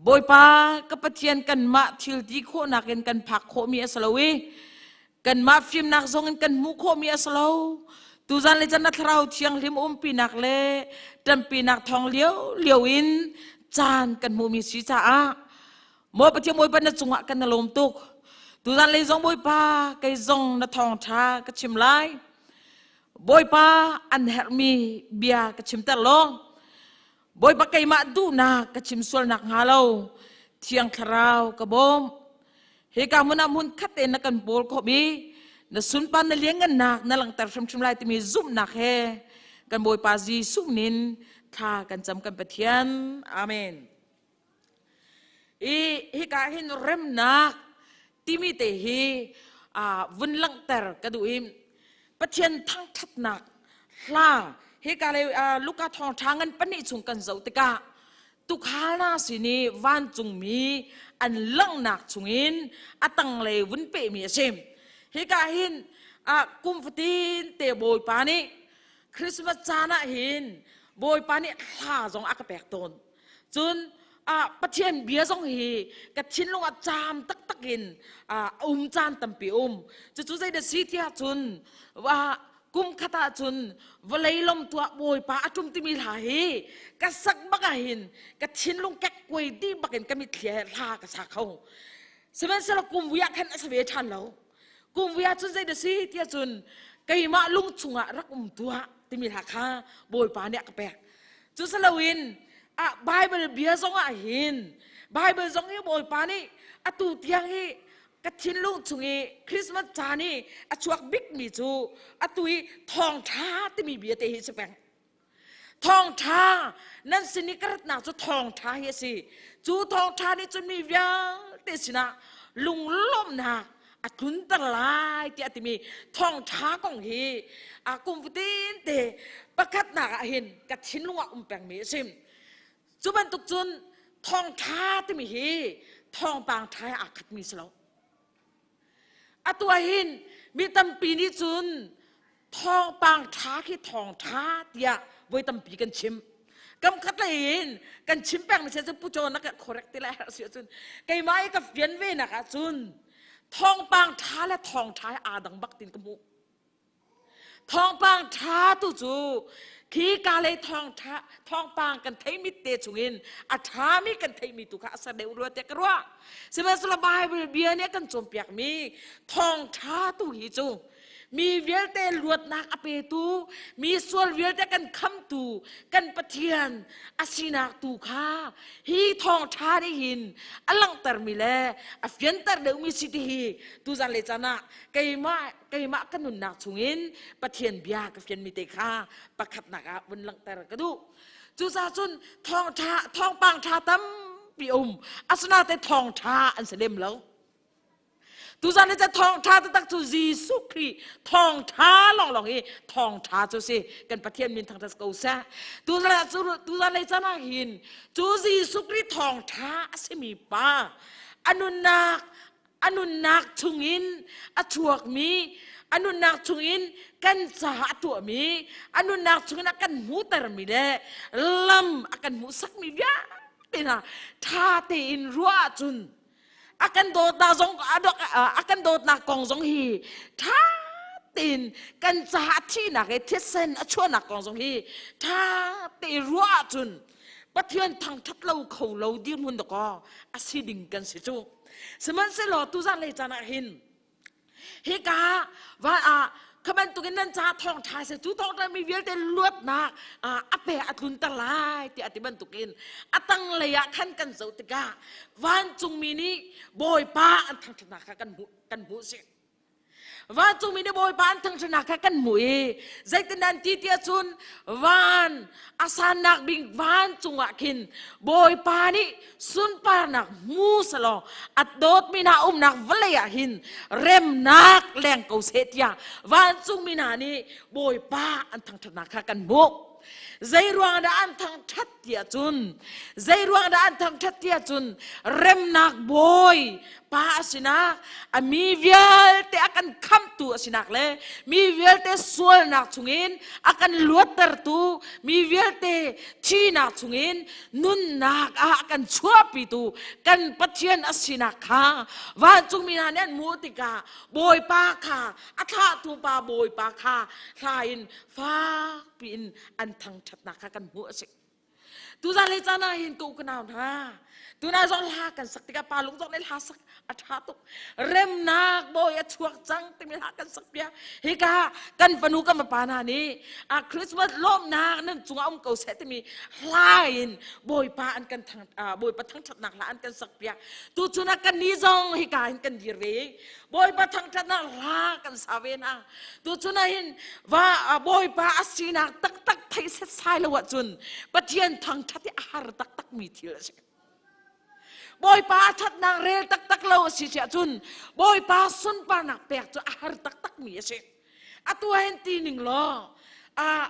Bawipa ka Pathian kanmah thil ti khawhnak in kan phak khawhmi a si lo i kanmah fimnak zong in kan hmuh khawhmi a si lo. Tuzan le chan na thlarau thianghlim umpinak le ṭanpinak thawng lio lio in caan kan hmuhmi si caah Maw Pathian Bawipa na cungah kan na lawm tuk. Tuzan lei zong Bawipa kei zong na thawngṭha ka chim lai. Bawipa an herhmi bia ka chimter law Bawipa keimah duhnak ka chim sualnak hnga lo Thiang Thlarau ka bawm. Hika hmun ah hmun khat tein na kan pawl khawh i na sunpar na lianngannak na langhter hrimhrim lai timi zumhnak he kan Bawipa Jesuh min thla kan cam kan Pathian. Amen. I hika hin remnak timi te hi vun langhter ka duh i Pathian thangṭhatnak hla hika le Luka thawngṭha ngan pahnih chung kan zoh tikah tukhal hna sin i vancungmi an langhnak chungin a tanglei vun pehmi a si. Hika hin kum fatin te Bawipa nih Christmas caan ah hin Bawipa nih hla zong a ka pek tawn. Cun Pathian bia zong hi ka thinlung ah caam taktak in a um caan tampi um. Cucu zeidah si tiah cun kum khat ah cun vawlei lom tuah Bawipa a ṭum timi hla hi ka sak bak ah hin ka thinlung kekkuai dih bak in ka mitthli he hla ka sa kho. Sihmanhsehlaw kum vui ah khan a si ve ṭhan lo. Kum vui ah cun zeidah si tiah cun keimah lung chungah rak um tuah timi hla kha Bawipa nih a ka pek. Cu si loin ah Bible bia zong ah hin Bible zong hi Bawipa nih atu tiang hi ka thinlung chung i Christmas caan i a chuak bikmi cu atu i thawngṭha timi bia te hi si peng. Thawngṭha nan sin i ka ratnak cu thawngṭha hi a si. Cu thawngṭha nih cun mi vialte sinah lunglawmhnak a tlunter lai tiah a timi thawngṭha kong hi a kum fatin te pakhatnak ah hin ka thinlung ah um pengmi a si. Cu bantuk cun thawngṭha timi hi thawngpang ṭha he aa khatmi si lo. Atu ah hin mi tampi nih cun thawngpang ṭha khi thawngṭha tiah voi tampi kan chim. Kam khat lei in kan chim peng mi cu pu na ka correct ti lai herh si ahcun keimah i ka fian ve nak ahcun thawngpang ṭha le thawngṭha he aa dang bak tin ka hmuh. Thawngpang ṭha tu cu khi ka lei thawngṭha thawngpang kan theimi te chungin a ṭhami kan theimi tu kha a ser deuh rua tiah ka ruah. Sihmanhsehlaw Bible bia nih a kan cawnpiakmi thawngṭha tu hi cu. Mi vialte luatnak a petu, mi sual vialte kan khamtu, kan Pathian a sinak tu kha hi thawngṭha nih hin a langhtermi le a fianter deuhmi si ti hi tuzan le caan ah keimah keimah ka nunnak chungin Pathian bia ka fianmi te kha pakhatnak ah vun langhter ka duh. Cucaah cun thawngṭha thawngpang ṭha tampi um asinain thawngṭha an si lem lo. Tuzan ni thawngṭha taktak cu Jesuh Khrih thawngṭha lawnglawng hi thawngṭha cu si kan Pathian min thangṭhat ko seh. Tuzan cu tuzan lei caan ah hin cu Jesuh Khrih thawngṭha a simi pa a nunnak a nunnak chungin a chuakmi a nunnak chungin kan caah a tuahmi a nunnak chungin a kan hmuhtermi le lam a kan hmuhsakmi vialte hna ṭha tein ruah ahcun a kan dawtnak zong a kan dawtnak kong zong hi ṭha tein kan caah thihnak i thisen a chuahnak kong zong hi ṭha tein ruah ahcun Pathian thangṭhat lo kho lo dirhmun dakaw a si ding kan si cu. Sihmanhsehlaw tuzan lei caan ah hin hika va ah kha bantukin nan ca thawngṭha se cu thawngṭha mi vialte luatnak a pe a tlunter lai tiah ti bantukin a tanglei ah khan kan zoh tikah vancungmi nih Bawipa an thangṭhatnak kha kan hmuh kan hmuh si. Vancungmi nih Bawipa an thangṭhatnak kha kan hmuh i zeitin an ti tiah cun van a sannak bik vancung ah khin Bawipa nih sunparnak hmu selaw a dawtmi hna umnak vawlei ah hin remnak leng ko seh tiah vancungmi hna nih Bawipa an thangṭhatnak kha kan hmuh. Zei ruang dah an thangṭhat tiah cun zei ruang dah an thangṭhat tiah cun remnak bawi pa a sinak a mi vialte a kan khamhtu a sinak le mi vialte sualnak chungin a kan luattertu mi vialte thihnak chungin nunnak ah a kan chuahpitu kan Pathian a sinak kha vancungmi hna nih an hmuh tikah Bawipa kha a thlahtu pa Bawipa kha hla in fakpi in an thangṭhatnak kha kan hmuh a si. Tuzan le caan ah hin ka u ka nau hna tuna zong hla kan sak tikah pa lung zong nih hla sak a ṭha tuk remnak bawi a chuak cang timi hla kan sak piak hika kan fanu kan fapa hna nih a Christmas lawmhnak nan cungah um ko seh timi hla in bawipa an kan thang bawipa thangṭhatnak hla an kan sak piak tu chun ah kan ni zong hika hin kan dir ve Bawipa thangṭhatnak hla kan sa ve hna. Tuchun ah hin va Bawipa a sinak taktak theih setsai lo ahcun Pathian thangṭhat hi a har taktak mi thil a si. Bawipa a ṭhatnak rel taktak lo a si ahcun Bawipa sunparnak pek cu a har taktak mi a si. Atu ah hin ti ning law a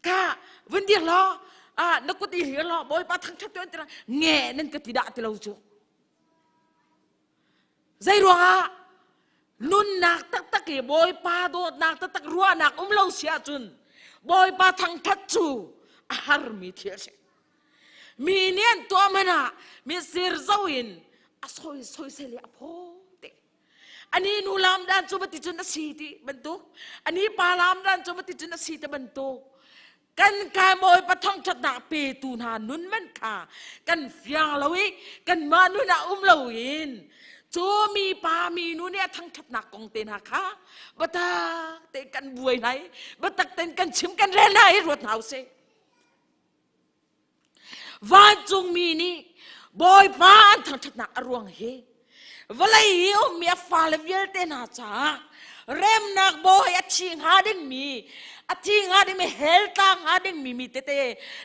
ka vun dir law a na kut i hlir law Bawipa thangṭhat tu an ti nge nan ka ti dah ti lo cu. Zeiruangah nunnak taktak i Bawipa dawtnak taktak ruahnak um lo si ahcun Bawipa thangthat cu a harmi thil a si. Mi nih an tuah hmanh ah mitsir zo in a soi soisel i a phaw te. Ani nu lam dan cu bati cun a si ti bantuk, ani pa lam dan cu bati cun a si ti bantuk. Kan kai Bawipa thangṭhatnak petu hna nun man kha kan fiang lo i kanmah nun ah um loin cu mi pa mi nu nih a thangṭhatnak kong te hna kha biatak tein kan buai hna i biatak tein kan chim kan rel hna i ruat hna usih. Vancungmi nih Bawipa an thangṭhatnak a ruang hi vawlei i ummi a fale vialte hna caah remnak bawi a thi hnga dingmi a thi hnga dingmi hell tla hnga dingmi mi tete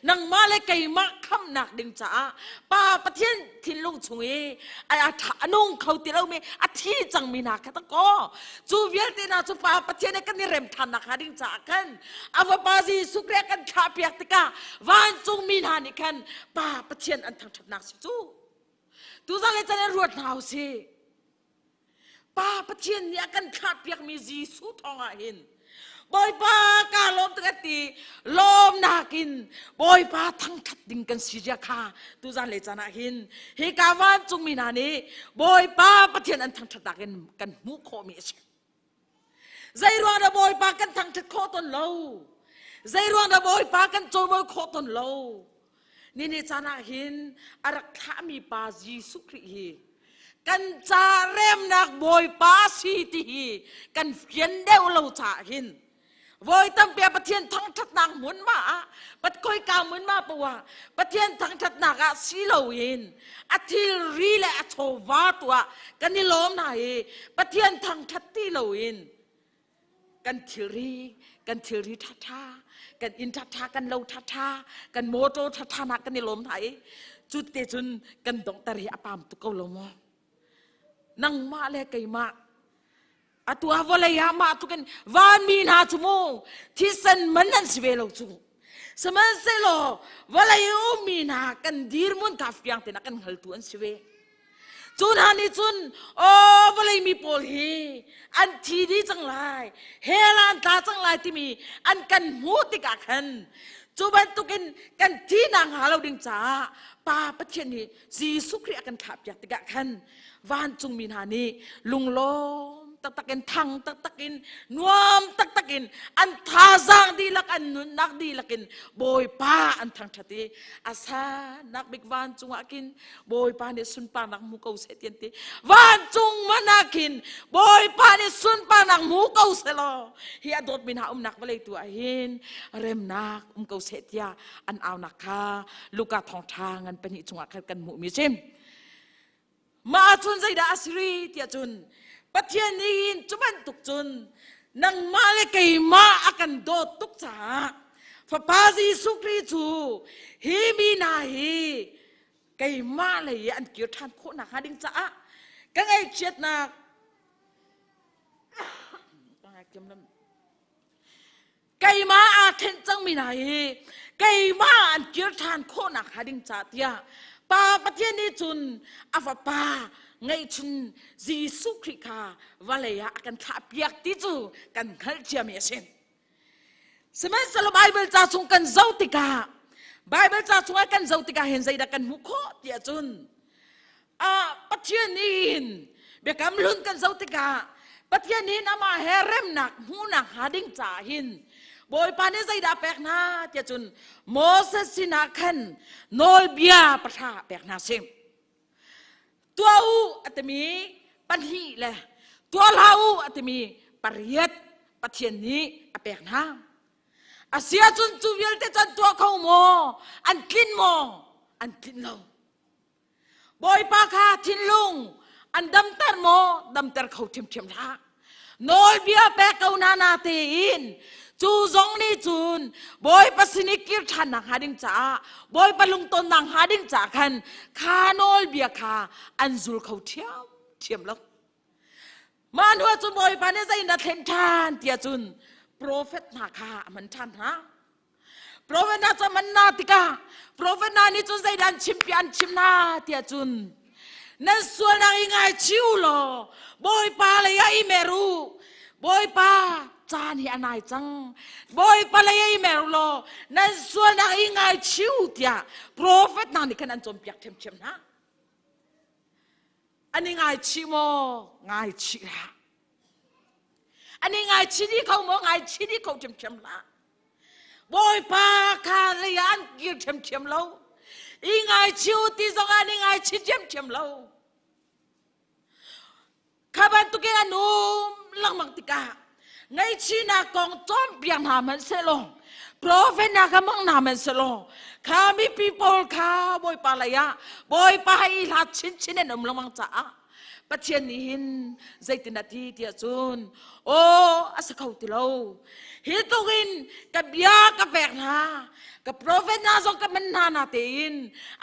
nangmah le keimah khamnak ding caah Pa Pathian thinlung chung i a nung kho ti lomi a thi cangmi hna kha ta kaw cu vialte hna cu Pa Pathian he kan i rem ṭhannak hnga ding caah khan a fapa Jesuh Khrih a kan thlahpiak tikah vancungmi hna nih khan Pa Pathian an thangṭhatnak si cu tuzan le can in ruat hna usih Pa Pathian nih a kan thlahpiakmi Jesuh thawng ah hin Bawipa ka lawm tuk ti lawmnak in Bawipa thangṭhat ding kan si zia kha tuzan le caan ah hin hi ka vancungmi hna nih Bawipa Pathian an thangṭhatnak in kan hmuh khawhmi a si. Zei ruang dah Bawipa kan thangṭhat khawh tawn lo? Zei ruang dah Bawipa kan cawimawi khawh tawn lo? Nini caan ah hin a rak thlahmi pa Jesuh Khrih hi Kan ca remnak Bawipa si ti hi kan fian deuh lo caah hin voi tampi ah Pathian thangṭhatnak hmunhma ah patkoika hmunhma poah ah Pathian thangṭhatnak ah si loin a thilri le a chawva tu ah kan i lawm hna i Pathian thangṭhat ti loin kan thilri kan thilri ṭhaṭha kan inn ṭhaṭha kan lo ṭhaṭha kan motor ṭhaṭha nak kan i lawm hna i cu te cun kan donghter hi a pam tuk ko lo maw nangmah le keimah atu ah vawlei ah mah tluk in vanmi hna cu mu thisen man an si ve lo cu sihmanhsehlaw vawlei ummi hna kan dirhmun kha fiang tein a kan hngaltu an si ve Cu hna nih cun aw vawlei mi pawl hi an thi dih cang lai, hell ah an tla cang lai timi an kan hmuh tikah khan cu bantukin kan thihnak hnga lo ding caah Pa Pathian nih Jesuh Khrih a kan thlahpiak tikah khan vancungmi hna nih lunglawm taktak in thang taktak in nuam taktak in an thazaang dihlak an nunnak dihlak in Bawipa an thangṭhat i a sannak bik vancung ah khin Bawipa nih sunparnak hmu ko seh ti an ti. Vancung man ah khin Bawipa nih sunparnak hmu ko seh law hi a dawtmi hna umnak vawlei tu ah hin remnak um ko seh tiah an aunak kha Luka thawngṭha ngan pahnih chungah khan kan hmuhmi a si. Mah ahcun zeidah a si rih tiah cun Pathian nih hin cu bantuk cun nangmah le keimah a kan dawt tuk caah Fapa Jesuh Khrih cu hi mi hna hi keimah lei i an kir ṭhan khawh nakhnga ding caah ka ngaihchiatnak keimah aa ṭhen cangmi hna hi keimah an kir ṭhan khawh nakhnga ding caah tiah Pa Pathian nih cun a fapa ngeihchun Jesuh Khrih kha vawlei ah a kan thlahpiak ti cu kan hngalh ciami a si. Sihmanhsehlaw Baibal ca chung kan zoh tikah Baibal ca chungah kan zoh tikah hin zeidah kan hmuh khawh tiah cun ah Pathian nih hin biakam hlun kan zoh tikah Pathian nih amah he remnak hmuhnak hnga ding caah hin Bawipa nih zeidah pek hna tiah cun Moses sinah khan nawlbia pahra pek hna si. Tuah u a timi pahnih le tuah hlah u a timi pariat Pathian nih a pek hna. A si ahcun cu vialte cu an tuah kho maw? An tlin maw? An tlin lo. Bawipa kha thinlung an damter maw? Damter kho ṭhiamṭhiam hlah. Nawlbia pek ko na na tein cu zong nih cun Bawipa sin i kir ṭhan nak hnga ding caah Bawipa lungtonnak hnga ding caah khan kha nawlbia kha an zul kho ṭhiamṭhiam lo. Mah hnu ah cun Bawipa nih zei na thlen ṭhan tiah cun profet hna kha a hman ṭhan hna. Profet hna cu a man hna tikah profet hna nih cun zeidah an chim an chim hna tiah cun nan sualnak i ngaichih u law Bawipa lei ah i mer u Bawipa caan hi a nai cang Bawipa lei ah i mer u law nan sualnak i ngaichih u tiah profet hna nih khan an cawnpiak ṭhiamṭhiam hna an i ngaichih maw ngaichih hlah An i ngaichih dih kho maw? Ngaichih dih kho ṭhiamṭhiam hlah. Bawipa kha lei ah an kir ṭhiamṭhiam lo. I ngaichih u ti zong ah an i ngaichih ṭhiamṭhiam lo. Kha bantukin an um lengmang tikah ngaihchihnak kong cawnpiak hna hmanh sehlaw profet hna kha hmang hna hmanh sehlaw kha mipi pawl kha Bawipa lei ah Bawipa he i hlat chinchin an um lengmang caah Pathian nih hin zeitin a ti tiah cun aw a si kho ti lo hi tluk in ka bia ka pek hna ka profet hna zong ka man hna na tein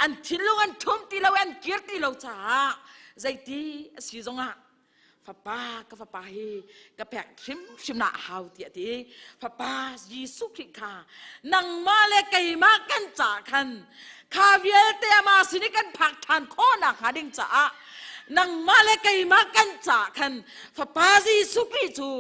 an thinlung an thum ti lo an kir ti lo caah zeiti a si zongah fapa ka fapa hi ka pek hrimhrim na hau tiah ti fapa Jesuh Khrih kha nangmah le keimah kan ca khan kha vialte amah sin i kan phak ṭhan khawhnak hnga ding caah nangmah le keimah kan ca khan fapa Jesuh Khrih cu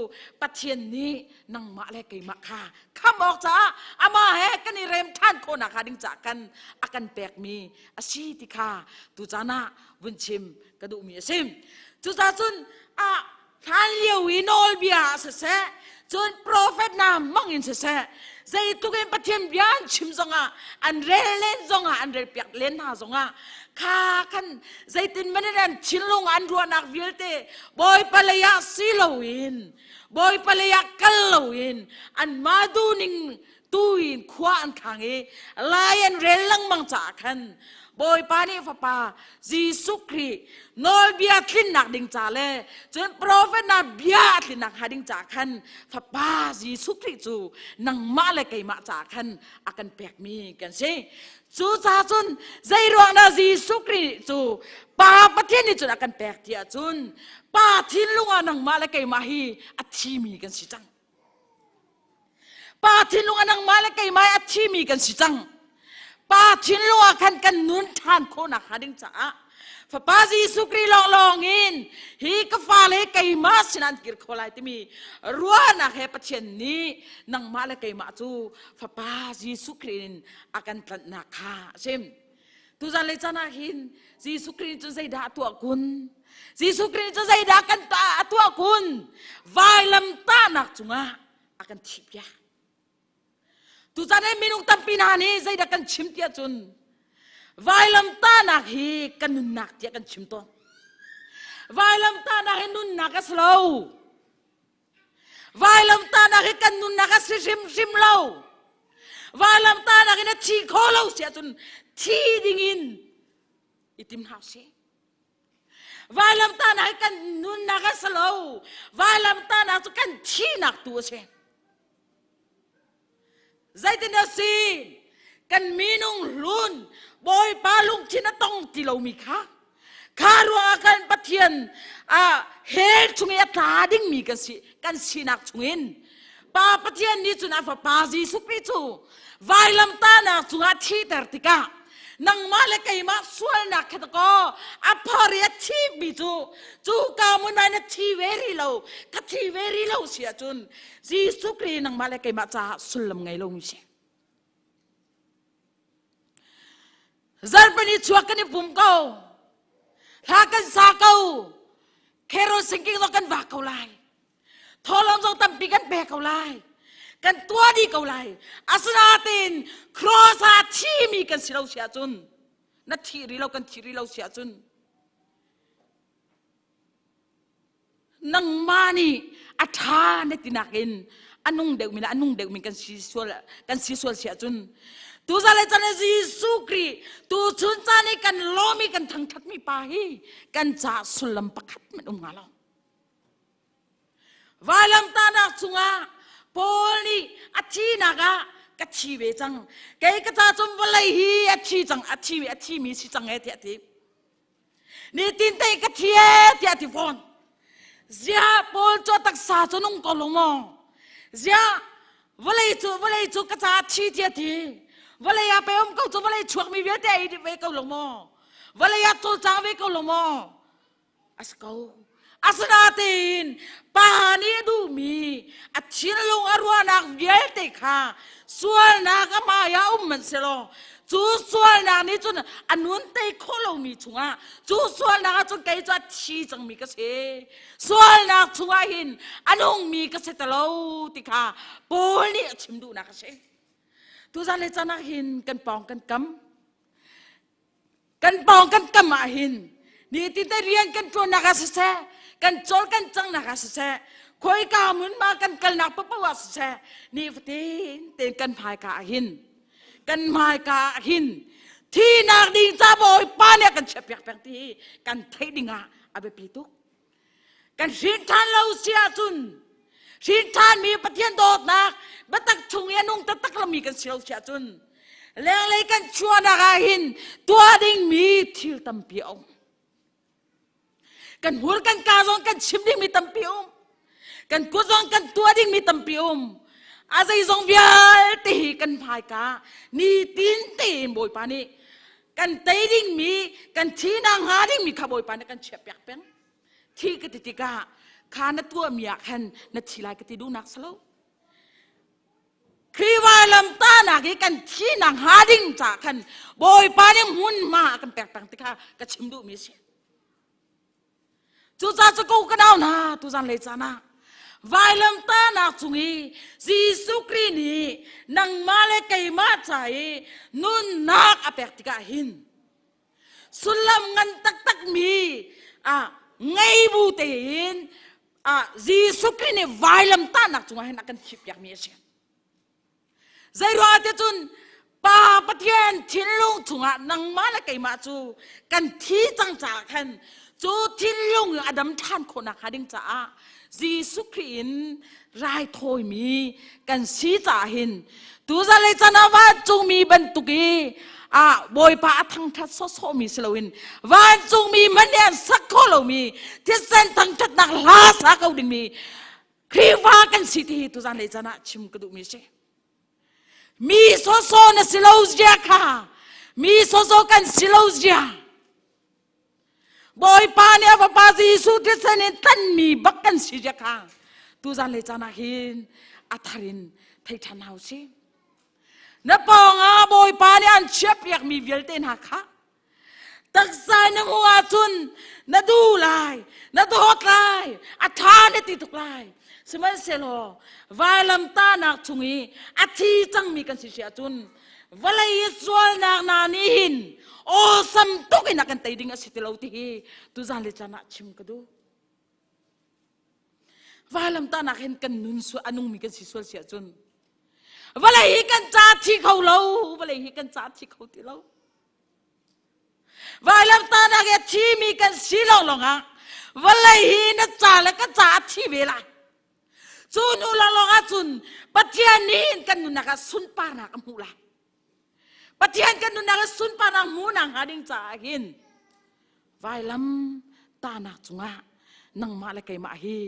Pathian nih nangmah le keimah kha kham awk caah amah he kan i rem ṭhan khawhnak hnga ding caah kan a kan pekmi a si ti kha tucaan ah vun chim ka duhmi a si. Cucaah cun ah. Hlan lio i nawlbia ah siseh, cun profet hna hmang in siseh, zeitluk in Pathian bia an chim zongah, an rel len zongah, an relpiak len hna zongah, kha khan zeitin man in an thinlung an ruahnak vialte Bawipa lei ah si loin, Bawipa lei ah kal loin, anmah duhning tu in khua an khang i lai an rel lengmang caah khan Bawipa nih Fapa Jesuh Khrih nawlbia tlinnak ding ca le cun profet hna bia a tlinnak hnga ding caah khan Fapa Jesuh Khrih cu nangmah le keimah caah khan a kan pekmi kan si. Cucaah cun zeiruang dah Jesuh Khrih cu Pa Pathian nih cun a kan pek ti ahcun Pa thinlung ah nangmah le keimah hi a thimi kan si cang. Pa thinlung ah nangmah le keimah a thimi kan si cang. Pa thinlung ah khan kan nun ṭhan khawhnak hnga ding caah Fapa Jesuh Khrih lawnglawng in hi ka fale keimah sin an kir kho lai timi ruahnak he Pathian nih nangmah le keimah cu Fapa Jesuh Khrih in a kan tlanhnak kha a chim. Tuzan le caan ah hin Jesuh Khrih cu zeidah a tuah kun? Jesuh Khrih cu zeidah kan a tuah kun? Vailam tahnak cungah a kan thihpiak. Tuchan hi minung tampi hna nih zeidah kan chim tiah cun vailam tahnak hi kan nunnak tiah kan chim tawn. Vailam tahnak hi nunnak a si lo. Vailam tahnak hi kan nunnak a si hrimhrim lo. Vailam tahnak in a thi kho lo si ahcun thi dingin i tim hna usih. Vailam tahnak hi kan nunnak a si lo. Vailam tahnak cu kan thihnak tu a si. Zeitin a si? Kan minung hlun Bawipa lungthin a tong ti lomi kha kha ruangah kan Pathian ah hell chung i a tla dingmi kan si kan sinak chungin Pa Pathian nih cun a fapa Jesuh Khrih cu vailamtahnak cungah thiter tikah nangmah le keimah sualnak kha kaw a phor i a thimi cu cu ka mun na thi ve rih lo ka thi ve rih lo si ahcun Jesuh Khrih nangmah le keimah caah sullam ngei lomi si. Zarhpini chuak kan i pum ko. Hla kan sa ko. Carol singing zong kan vak ko lai. Thawlawm zong tampi kan pe ko lai. Kan tuah dih ko lai. Asinain cross ah thimi kan si lo si ahcun na thi rih lo kan thi rih lo si ahcun nangmah nih a ṭha na tinak in a nung deuhmi le a nung deuhmi kan si sual kan si sual si ahcun tuzan le chan Jesuh Khrih tu chun caan i kan lawm i kan thangṭhatmi pa hi kan ca sullam pakhat hmanh um hnga lo vailamtahnak cungah Paul nih a thinak ah ka thi ve cang kei ka ca cun vawlei hi a thi cang a thi a thimi si cang e tiah a ti Nitin te ka thi e tiah ti fawn. Ziah Paul cu taksa cu nung ko lo maw? Ziah vawlei cu vawlei cu ka caah thi tiah ti. Vawlei ah pe um ko cu vawlei chuakmi vialte ei ve ko lo maw? Vawlei ah cawlcang ve ko lo maw? A si ko. Asinain pa nih a duhmi a thinlung a ruahnak vialte kha sualnak a hmai ah um hmanh selaw cu sualnak nih cun a nun tei khawh lomi chungah cu sualnak ah cun kei cu a thi cangmi ka si sualnak chungah hin a nungmi ka si ti lo ti kha Paul nih a chim duhnak a si tuzan le caan ah hin kan pawng kan kam Kan pawng kan kam ah hin nitin te rian kan ṭuannak ah siseh, kan cawl kan cangnak ah siseh, khawika hmun ma kan kalnak paohpaoh ah siseh, nifatin tein kan hmaika ah hin kan hmaika ah hin thinak ding ca Bawipa nih a kan chiahpiak peng ti hi kan theih ding ah a biapi tuk. Kan hrin ṭhan lo si ahcun hrin ṭhanmi Pathian dawtnak biatak chung i a nung taktak lomi kan si lo si ahcun lenglei kan chuahnak ah hin tuah dingmi thil tampi a um. Kan hmur kan kaa zong kan chim dingmi tampi um. Kan kut zong kan tuah dingmi tampi um. A zeizong vialte hi kan hmaika nitin tein Bawipa nih kan tei dingmi kan thinak hnga dingmi kha Bawipa nih kan chiahpiak peng. Thi ka ti tikah kha na tuahmi ah khan na thi lai ka ti duhnak si lo. Khrih vailamtahnak i kan thinak hnga ding caah khan Bawipa nih hmunhma a kan pek peng ti kha ka chim duhmi a si. Cucaah cu ko ka nau hna tuzan lei caan ah vailamtahnak cung i Jesuh Khrih nih nangmah le keimah ca i nunnak a pek tikah hin sullam ngan taktak mi ah ngei bu tein ah Jesuh Khrih nih vailamtahnak cungah hin a kan thihpiak mi a si. Zeiruangah tiah cun Pa Pathian thinlung chungah nangmah le keimah cu kan thi cang caah khan cu thinlung a dam ṭhan khawhnak hnga ding caah Jesuh Khrih in raithawimi kan si caah hin tuzan chan ah vancungmi bantuk i ah Bawipa a thangṭhat sawhsawhmi si loin vancungmi hmanh nih an sak khawh lomi thisen thangṭhatnak hla sa ko dingmi Khrihfa kan si ti hi tuzan lei caan ah chim ka duhmi si. Mi sawsawh na si lo zia kha, mi sawsawh kan si lo zia. Bawipa nih a fapa Jesuh thisen in tlanmi bak kan si zia kha tuzan lei caan ah hin a thar in thei ṭhan hau si. Na pawngah Bawipa nih an chiahpiakmi vialte hna kha Taksa na hmuh ahcun na duh lai, na dawt lai, a ṭha na ti tuk lai. Sihmanhsehlaw vailamtahnak chung i a thi cangmi kan si si ahcun vawlei i sualnak hna nih hin awsam tuk in a kan tei ding a si ti lo ti hi tuzan le caan ah chim ka duh. Vailamtahnak hin kan nun a nungmi kan si sual si ahcun vawlei hi kan ca thi kho lo, vawlei hi kan ca thi kho ti lo. Vailamtahnak i a thimi kan si lawnglawng ah vawlei hi na ca le ka ca a thi ve lai. Cu hnu lawnglawng ah cun Pathian nih kan nunnak ah sunparnak a hmuh lai. Pathian kan nunnak ah sunparnak hmuhnak hnga ding caah hin vailam tahnak cungah nangmah le keimah hi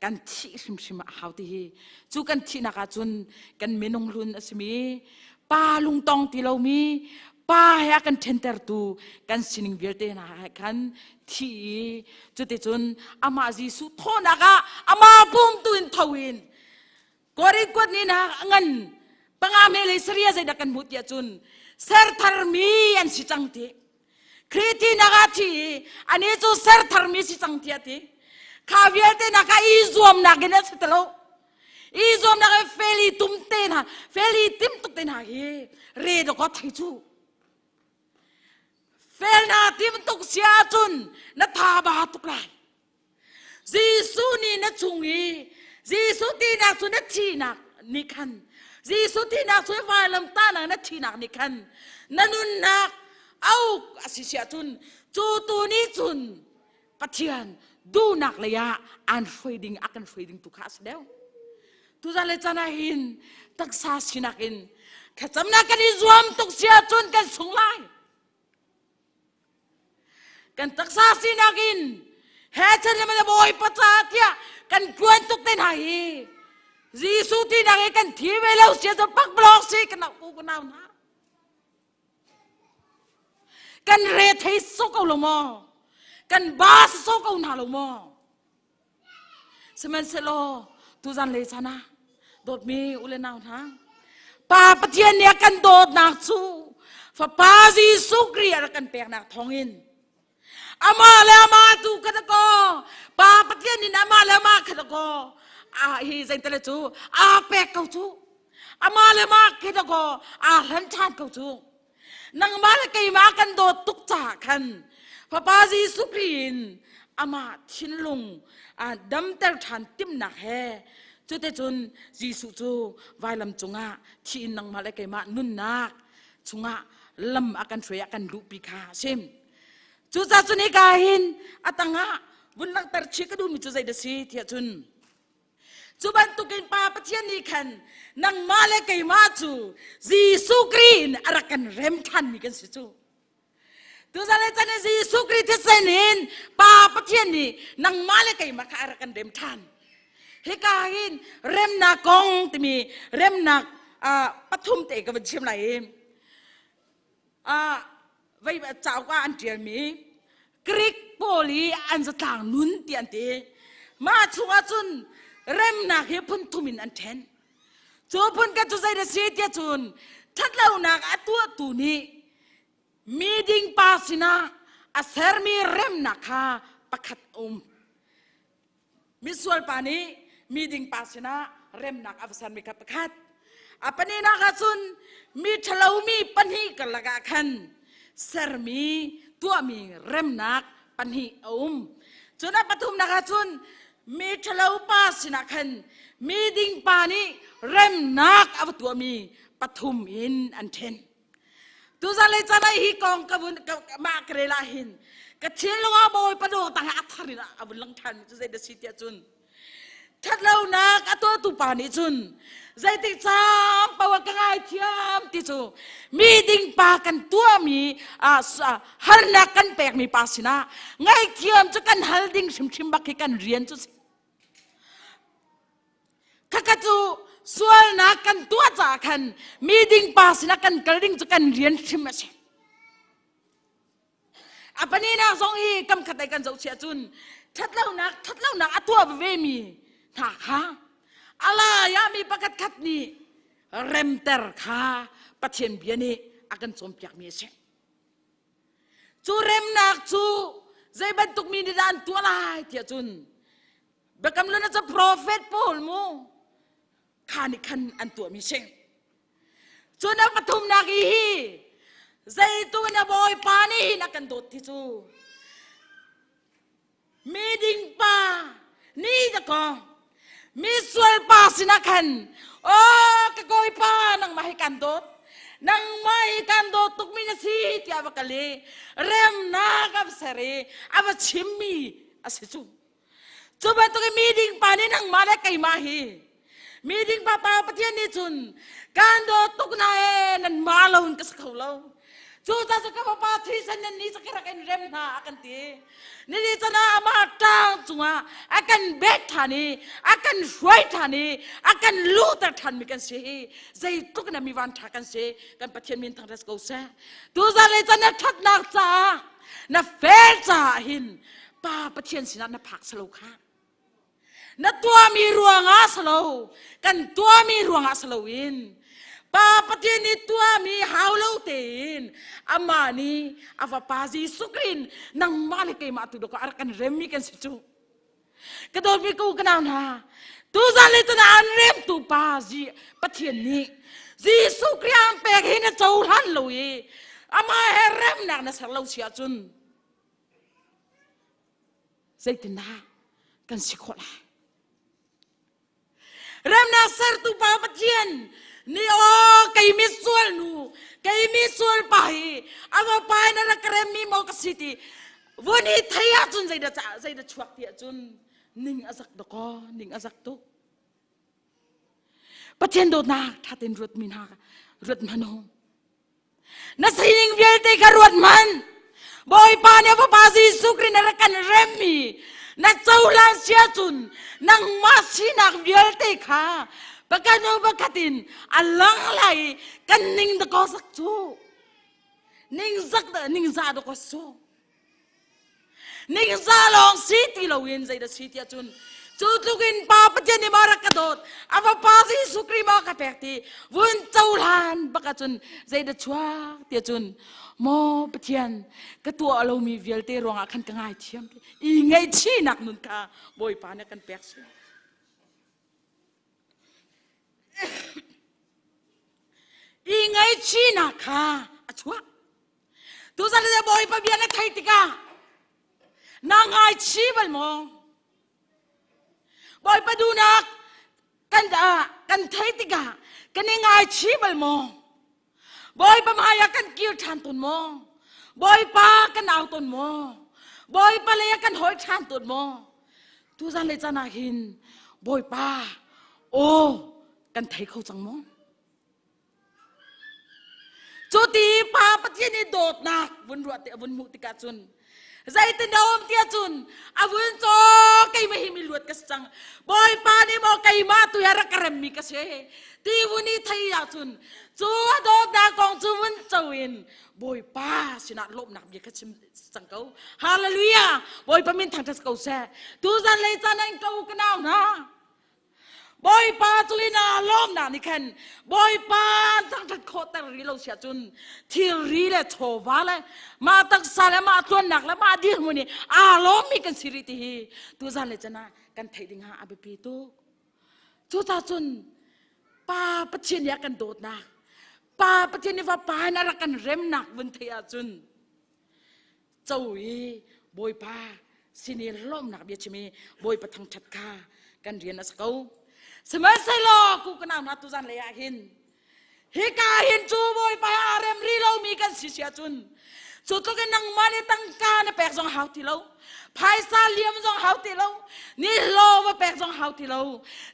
kan thih hrimhrim a hau ti hi cu kan thihnak ah cun kan minung hlun a simi pa lungtong ti lomi pa he a kan ṭhentertu kan sining vialte hna he khan thi i cuticun amah Jesuh thawhnak ah amah pum tu in tho in Korin kuat ni nak a ngan panga me le saria zeidah kan hmuh tiah cun sertharmi an si cang ti Khrih thinak ah thi i ani cu sertharmi si cang tiah ti kha vialte nak ah i zuamnak in a si ti lo i zuamnak in feli tum te hna feli tim tuk te hna hi re dawk thei cu fel na tim tuk si ahcun na tha ba tuk lai Jesuh nih na chung i Jesuh tinak cu na thihnak nih khan Jesuh thihnak cu vailam tahnak na thihnak nih khan na nunnak auk a si si ahcun cu tu nih cun Pathian duhnak lei ah aan hruai ding a kan hruai ding tu kha a si deuh. Tuzan le caan ah hin taksa sinak in thlacamnak kan i zuam tuk si ahcun kan sung lai. Kan taksa sinak in he chan le bawipa ca tiah kan tuan tuk te hna hi Jesuh tinak hi kan thi ve lo sia cu pak blok si kan ku ka nau hna kan re thei so ko lo maw kan ba so ko hna lo maw Sihmanhsehlaw tuzan le chan ah dawtmi u le nau hna Pa Pathian nih a kan dawtnak cu Fapa Jesuh Khrih a rak kan peknak thawngin amah le amah tu kha kaw Pa Pathian in amah le amah kha kaw a hi zeintale cu aa pek ko cu amah le amah kha kaw aa hlan ṭhan ko cu Nangmah le keimah kan dawt tuk caah khan Fapa Jesuh Khrih in amah thinlung damter ṭhan timhnak he cuticun Jesuh cu vailam cungah thi in nangmah le keimah nunnak chungah lam a kan hruai a kan luhpi kha a si. Cucaah cun hika hin a tangah vun langhter chih ka duhmi cu zeidah si tiah cun Cu bantukin Pa Pathian nih khan nangmah le keimah cu Jesuh Khrih in a rak kan rem ṭhanmi kan si cu. Tuzan le chan in Jesuh Khrih thisen in Pa Pathian nih nangmah le keimah kha a rak kan rem ṭhan. Hika hin remnak kong timi remnak pathum te ka van chim lai i vei cauk ah an ṭialmi Greek pawl i an zatlang nun ti an ti. Mah chungah cun remnak hi phun thum in an ṭhen. Cu phun khat cu zei da si tiah cun ṭhatlonak a tuahtu nih miding pa sinah a sermi remnak kha pakhat a um. Misual pa nih mi ding pa sinah remnak a va sermi kha pakhat. A pahnihnak ah cun mi ṭhalomi pahnih karlak ah khan sermi tuahmi remnak pahnih a um. Cun a pathumnak ah cun mi ṭhalo pa sinah khan mi ding pa nih remnak a va tuahmi pathum in an ṭhen. Tuzan le chan hi kong ka vun mah ka rel ah hin ka thinlung ah Bawipa dawt ah a thar in a vun lang ṭhan mi cu zei dah si tiah cun ṭhatlonak a tuahtu pa nih cun zeitik caan paoh ah ka ngaithiam ti cu mi ding pa kan tuahmi harnak kan pekmi pa sinah ngaihthiam cu kan hal ding hrimhrim bak hi kan rian cu si. Khakha cu sualnak kan tuah caah khan mi ding pa sinah kan kal ding cu kan rian hrim a si. A paninak zong hi kam khat ai kan zoh chiah cun ṭhatlonak ṭhatlonak a tuah ve mi hna kha a lai ah mi pakhat khat nih remter kha Pathian bia nih a kan cawnpiak mi a si. Cu remnak cu zei bantuk mi nih dah an tuah lai tiah cun Biakam Hlun cu profet pawl mu kha nih khan an tuahmi si. Cun a pathumnak i hi zeitu na Bawipa nih hin a kan dawt ti cu mi ding pa ni dakaw mi sual pa sinah khan aw ka kawipa nangmah hi kan dawt nangmah hi kan dawt tukmi na si tiah va kal i remnak a va ser i a va chimmi a si cu. Cu bantuk in mi ding pa nih nangmah le keimah hi mi ding pa pa Pathian nih cun kan dawt tuk na e nan ma lo in ka si kho lo. Cu ca cu ka fapa thisen nan ni cu ka rak in rem hna a kan ti. Nini chan ah amah ṭang cungah a kan bet ṭhan i a kan hruai ṭhan i a kan luhter ṭhan mi kan si hi zeitluk na mi van ṭha kan si kan Pathian min thangṭhat ko seh. Tuzan le chan na ṭhatnak caah na fel caah hin Pa Pathian sinah na phak salo kha. Na tuahmi ruangah salo, kan tuahmi ruangah salo in Pa Pathian nih tuahmi hau lo tein amah nih a vapa Jesuh Khrih in nangmah le keimah tu dawk a rak kan remmi kan si cu. Ka dawtmi ka u ka nau hna, tuzan le tuna an remtu Pa Pathian nih Jesuh Khrih an pek hi na cohlan lo i amah he remnak na ser lo si ahcun Zeitindah kan si khawh lai? Remnak sertu Pa Pathian nih aw kei mi sual nu kei mi sual pa hi ama pa in a rak ka remmi maw ka si ti vun i thei ahcun zeidah zeidah chuak ti ahcun ning a zak dakaw ning a zak tuk Pathian dawtnak ṭha tein ruat mi hna ruat hmanh u Na sining vialte kha ruat hmanh. Bawipa nih a Fapa Jesuh Khrih na rak kan remmi na cohlan sia cun nangmah sinak vialte kha pakhat hnu pakhat in a lang lai kan ning dakaw sak cu ning zak ning za dakaw su Ningza lawng si ti loin zeidah si tiah cun cu tluk in Pa Pathian nih maw rak ka dawt a fapa Jesuh Khrih maw ka pek ti vun cohlan bak ahcun zeidah chuak tiah cun maw Pathian ka tuah lomi vialte ruangah khan ka ngaithiam ti i ngaihchihnak nun kha Bawipa nih kan pek si. I ngaihchihnak kha a chuak. Tuzan le Bawipa bia na theih tikah na ngaichi bal maw? Bawipa duhnak kan kan theih tikah kan i ngaichi bal maw? Bawipa hmai ah kan kir ṭhan tawn maw? Bawipa kan au tawn maw? Bawipa lei ah kan hawi ṭhan tawn maw? Tuzan le caan ah hin Bawipa aw kan thei kho cang maw? Cu ti Pa Pathian i dawtnak vun ruah te vun hmuh tikah cun zeitin dah um tiah cun a vun caw keimah hi mi luat ka si cang Bawipa nih maw keimah tu hi rak ka remmi ka si ti vun i thei ahcun cu a dawtnak kong cu vun co in Bawipa sinah lawmhnak bia kha chim cang ko Hallelujah Bawipa min thangṭhat ko seh tuzan lei caan an ko ka nau hna. Bawipa cu in aa lawmnak nih khan Bawipa an thangṭhat khawh ter rih lo siah cun thilri le chawva le mah taksa le mah tluannak le mah dirhmun i aa lawmmi kan si rih ti hi tuzan le can ah kan theih ding ah a biapi tuk. Cucaah cun Pa Pathian nih a kan dawtnak, Pa Pathian nih Fapa in a rak kan remnak vun theih ahcun co i Bawipa sin i lawmnak bia chim i Bawipa thangṭhat kha kan rian a si ko. Sihmanhsehlaw ku ka nau hna tuzan lei ah hin hika hin cu Bawipa aa rem rih lomi kan si si ahcun cu tluk in nangmah nih tangka na pek zong hau ti lo phaisa liam zong hau ti lo ni hlaw va pek zong hau ti lo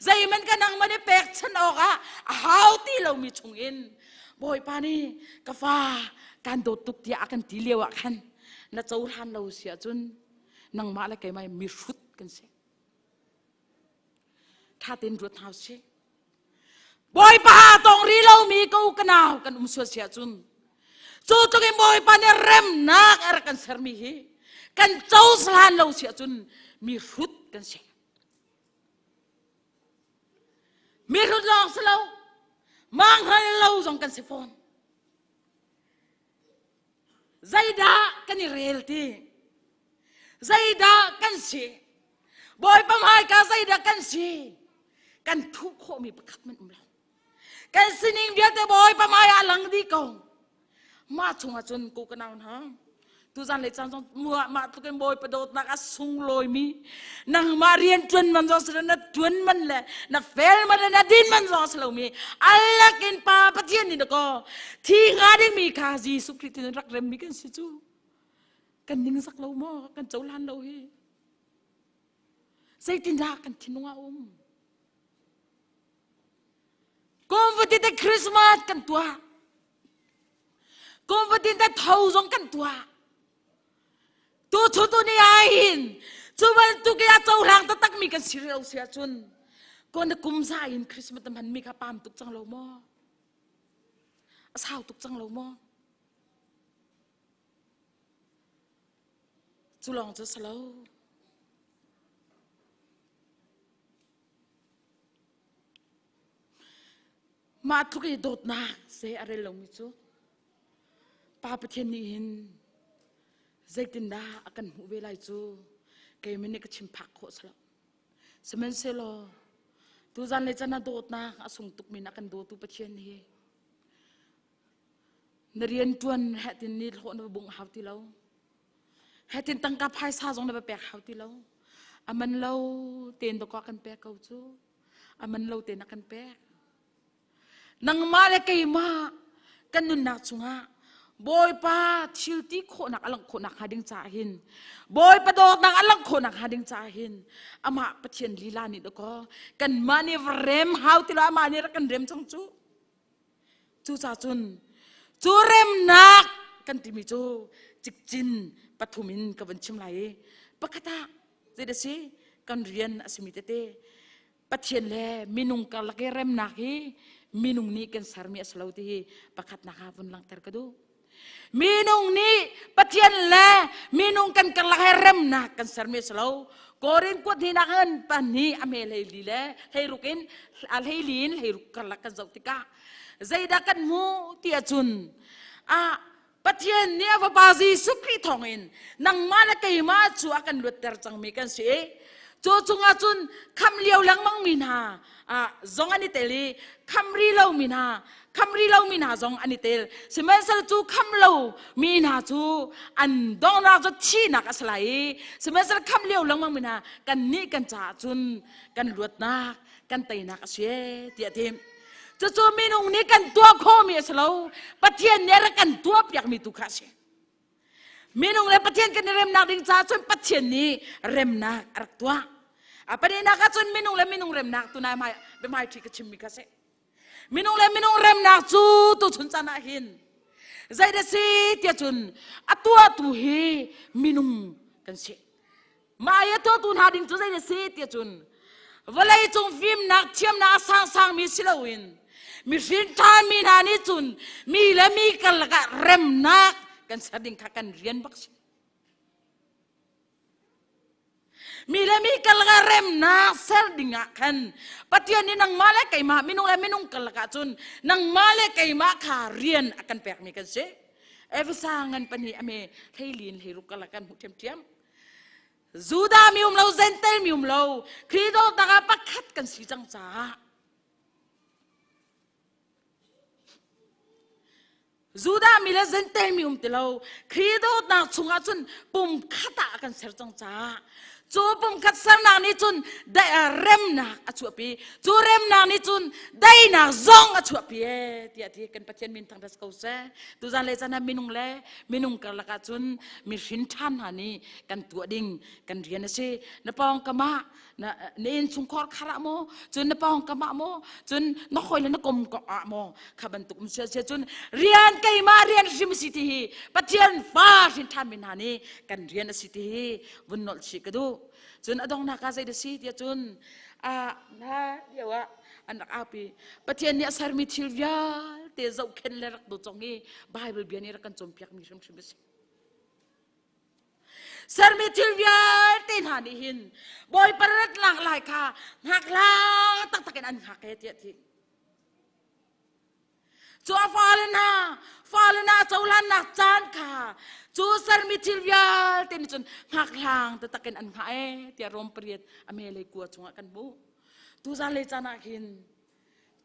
zeihmanh ka nangmah nih pek chan awkah a hau ti lomi chungin Bawipa nih ka fa kan dawt tuk tiah a kan ti lio ah khan na cohlan lo si ahcun nangmah le keimah mihrut kan si. Tha tein ruat hna usih. Bawipa tong ri lomi ko ka nau kan um sual si ahcun cu tluk in Bawipa nih remnak a rak kan sermi hi kan cohlan lo si ahcun mihrut kan si. Mihrut lawng si lo, mangral lo zong kan si fawn. Zeidah kan i rel ti? Zeidah kan si? Bawipa hmaika zeidah kan si? Kan thuh khawhmi pakhat man um lo. Kan sining vialte Bawipa hmai ah lang dih ko. Mah chungah cun ku ka nau hna. Tuzan le caan zong muah mah tluk in Bawipa dawtnak a sunglawi mi nangmah rian ṭuan man zong si lo na ṭuan man le na fel man le na din man zong si lomi alak in Pa Pathian nih dakaw thi hnga dingmi kha Jesuh Khrih tin rak remmi kan si cu kan ningzak lo maw kan cohlan lo hi zeitindah kan thinlung ah um kum fatin te Christmas kan tuah kum fatin te tho zong kan tuah tu chu tu ni ah hin cu bantuk i a cohlang taktakmi kan si lo si ahcun ko na kum za in Christmas na hmanmi kha pam tuk cang lo maw a sau tuk cang lo maw cu lawng cu si lo mah tluk i dawtnak se a rel lomi cu Pa Pathian nih hin zeitindah a kan hmuh ve lai cu keimah nih ka chim phak khawh si lo. Sihmanhsehlaw tuzan le can a dawtnak a sung tukmi na kan dawtu Pathian hi na rian ṭuan hetin ni hlawh na va bungh hau ti lo. Hetin tangka phaisa zong na va pek hau ti lo. A man lo tein dawkaw kan pek ko cu. A man lo tein a kan pek. Nangmah le keimah kan nunnak chungah Bawipa thil ti khawhnak a langh khawhnak hnga ding caah hin Bawipa dawtnak a langh khawhnak hnga ding caah hin amah Pathian lila nih dakaw kanmah nih va rem hau ti lo amah nih rak kan rem cang cu cucaah cun cu remnak kan timi cu cikcin pathum in ka vun chim lai i pakhat ah zeidah si kan rian a simi tete Pathian le minung karlak i remnak hi minung nih kan sermi a si lo ti hi pakhatnak ah vun langhter ka duh. Minung nih Pathian le minung kan karlak he remnak kan sermi a si lo. Korin kuat hnih nak in pahnih a hme hlei li le hlei ruk in a hlei li in hlei ruk karlak kan zoh tikah zeidah kan hmuh ti ahcun ah Pathian nih a Fapa Jesuh Khrih thawngin nangmah le keimah cu a kan luatter cangmi kan si i cu chungah cun khamh lio lengmang mi hna ah zong an i tel i khamh ri lomi hna khamh ri lomi hna zong an i tel sihmanhsehlaw cu khamh lo mi hna cu an donghnak cu thihnak a si lai i sihmanhsehlaw khamh lio lengmang mi hna kannih kan caah cun kan luatnak kan teinak a si tiah a ti. Cucu minung nih kan tuah khawhmi a si lo. Pathian nih a rak kan tuahpiakmi tu kha a si. Minung le Pathian kan i remnak ding caah cun Pathian nih remnak a rak tuah. A pahnihnak ah cun minung le minung remnak tu nai biahmaiṭhi ka chimmi kha si. Minung le minung remnak cu tuchun caan ah hin zeidah si tiah cun a tuahtu hi minung kan si. Mah i a tuahtu hna ding cu zei a si tiah cun vawleicung fimnak thiamnak a sangsangmi si loin mihrin ṭhami hna nih cun mi le mi karlak ah remnak kan ser ding kha kan rian bak si. Mi le mi karlak ah remnak ser ding ah khan Pathian nih nangmah le keimah minung le minung karlak ah cun nangmah le keimah kha rian a kan pekmi kan si. Efesa ngan pahnih ame hleilin hleiruk karlak kan hmuh ṭhiamṭhiam. Judah mi um lo, Gentile mi um lo, Khrih dawtnak ah pakhat kan si cang caah Judah mi le Gentile mi um ti lo. Khrih dawtnak chungah cun pum khat ah a kan ser cang caah cu pum khat sernak nih cun remnak a chuahpi. Cu remnak nih cun daihnak zong a chuahpi ee tiah ti kan Pathian min thangṭhat ko seh. Tuzan le caan ah minung le minung karlak ah cun mi hrin ṭhan hna nih kan tuah ding kan rian a si. Na pawngkam ah na na innchungkhar khar ah maw cun na pawngkam ah maw cun na hawi le na kom kok ah maw kha bantuk um sia sia cun rian keimah rian hrim si ti hi Pathian fa hrin ṭhan mi hna nih kan rian a si ti hi vun nolh chih ka duh cun a donghnak ah zei da si tiah cun a na lio ah an rak aupi Pathian nih a sermi thil vialte zohkhenh le rak dawt zong hi Bible bia nih rak kan cawnpiak mi hrimhrim a si. Sermi thil vialte hna nih hin Bawipa rat lak lai kha hngak lang taktak in an hngak e tiah ti. Cu a fale hna, fale hna cohlannak caan kha cu sermi thil vialte nih cun hngak hlang taktak in an hngah e tiah Rom pariat a melei kua chungah kan hmuh. Tuzan le caan ah khin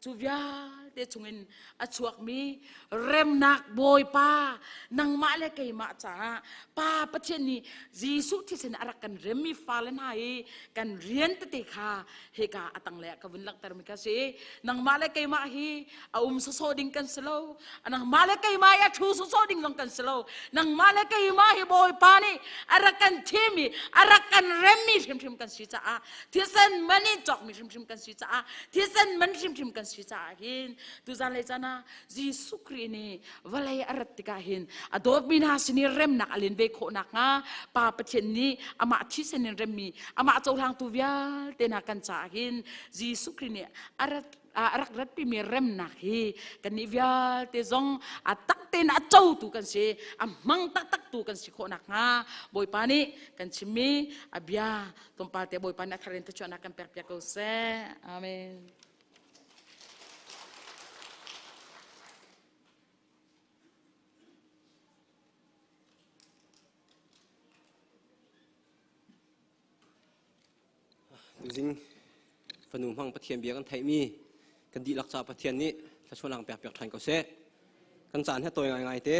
Cu vialte chungin a chuakmi remnak Bawipa nangmah le keimah caah Pa Pathian nih Jesuh thisen a rak kan remmi fale hna i kan rian tete kha hika a tanglei ah ka vun langhtermi kha si. Nangmah le keimah hi a um sawsawh ding kan si lo. Nangmah le keimah hi a ṭhu sawsawh ding zong kan si lo. Nangmah le keimah hi Bawipa nih a rak kan thim i a rak kan remmi hrimhrim kan si caah thisen man in cawkmi hrimhrim kan si caah thisen man hrimhrim kan si caah hin tuzan lei caan ah Jesuh Khrih nih vawlei a rat tikah hin a dawtmi hna sin i remnak a len ve khawh nakhnga Pa Pathian nih amah thisen in remmi amah cohlangtu vialte hna kan caah hin Jesuh Khrih nih a rat a rak ratpimi remnak hi kannih vialte zong a tak tein a cotu kan si a hmang taktaktu kan si khawh nakhnga Bawipa nih kan chimmi a bia Tlawmpal te Bawipa nih a thar in thluachuahnak kan pek piak ko seh. Amen. Tuzing fanu hmang Pathian bia kan theihmi kan dihlak ca Pathian nih thluachuahnak pek piak ṭhan ko seh. Kan caan he tawi ngaingai te.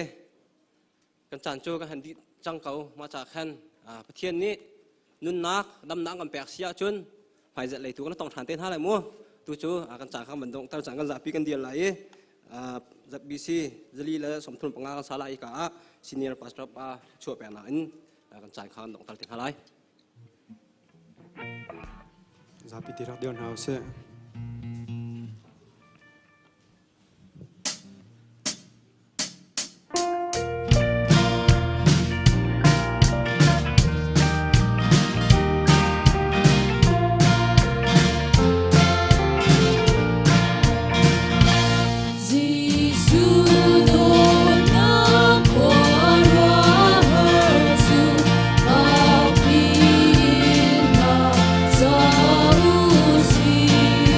Kan caan cu kan han dih cang ko. Mah ca khan Pathian nih nunnak damnak kan pek si ahcun hmaizarh lei tu kan tong ṭhan te hna lai mu. Tu cu kan caan kha kan dong tar caan kan zapi kan dial lai i ZBC zali le 35 kan sa lai ka ah senior pastor pa chuah pek nak in kan caan kha kan dong tar te hna lai. Zapi ti rak dir hna usih. Jesuh dawtnak khuaruahhar cu fakpi in hna ca u sih.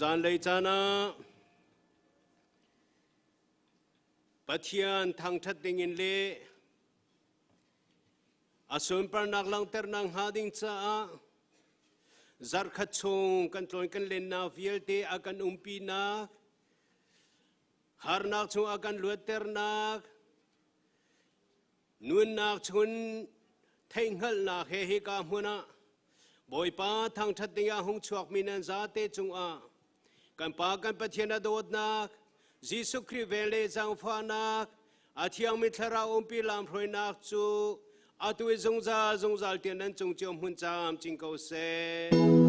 Tuzan lei caan ah Pathian thangṭhat dingin le a sunparnak langhternak hnga ding caah zarhkhat chung kan tlawn kan lennak vialte a kan umpinak harnak chung a kan luatternak nunnak chun theihhngalhnak he hika hmun ah Bawipa thangṭhat dingah hung chuakmi nan zate cungah kan Pa kan Pathian a dawtnak Jesuh Khrih vel le zaangfahnak a thiangmi thlarau umpi lamhruainak cu atu i zungzal zungzal tiang nan cung cio hmun camcin ko seh.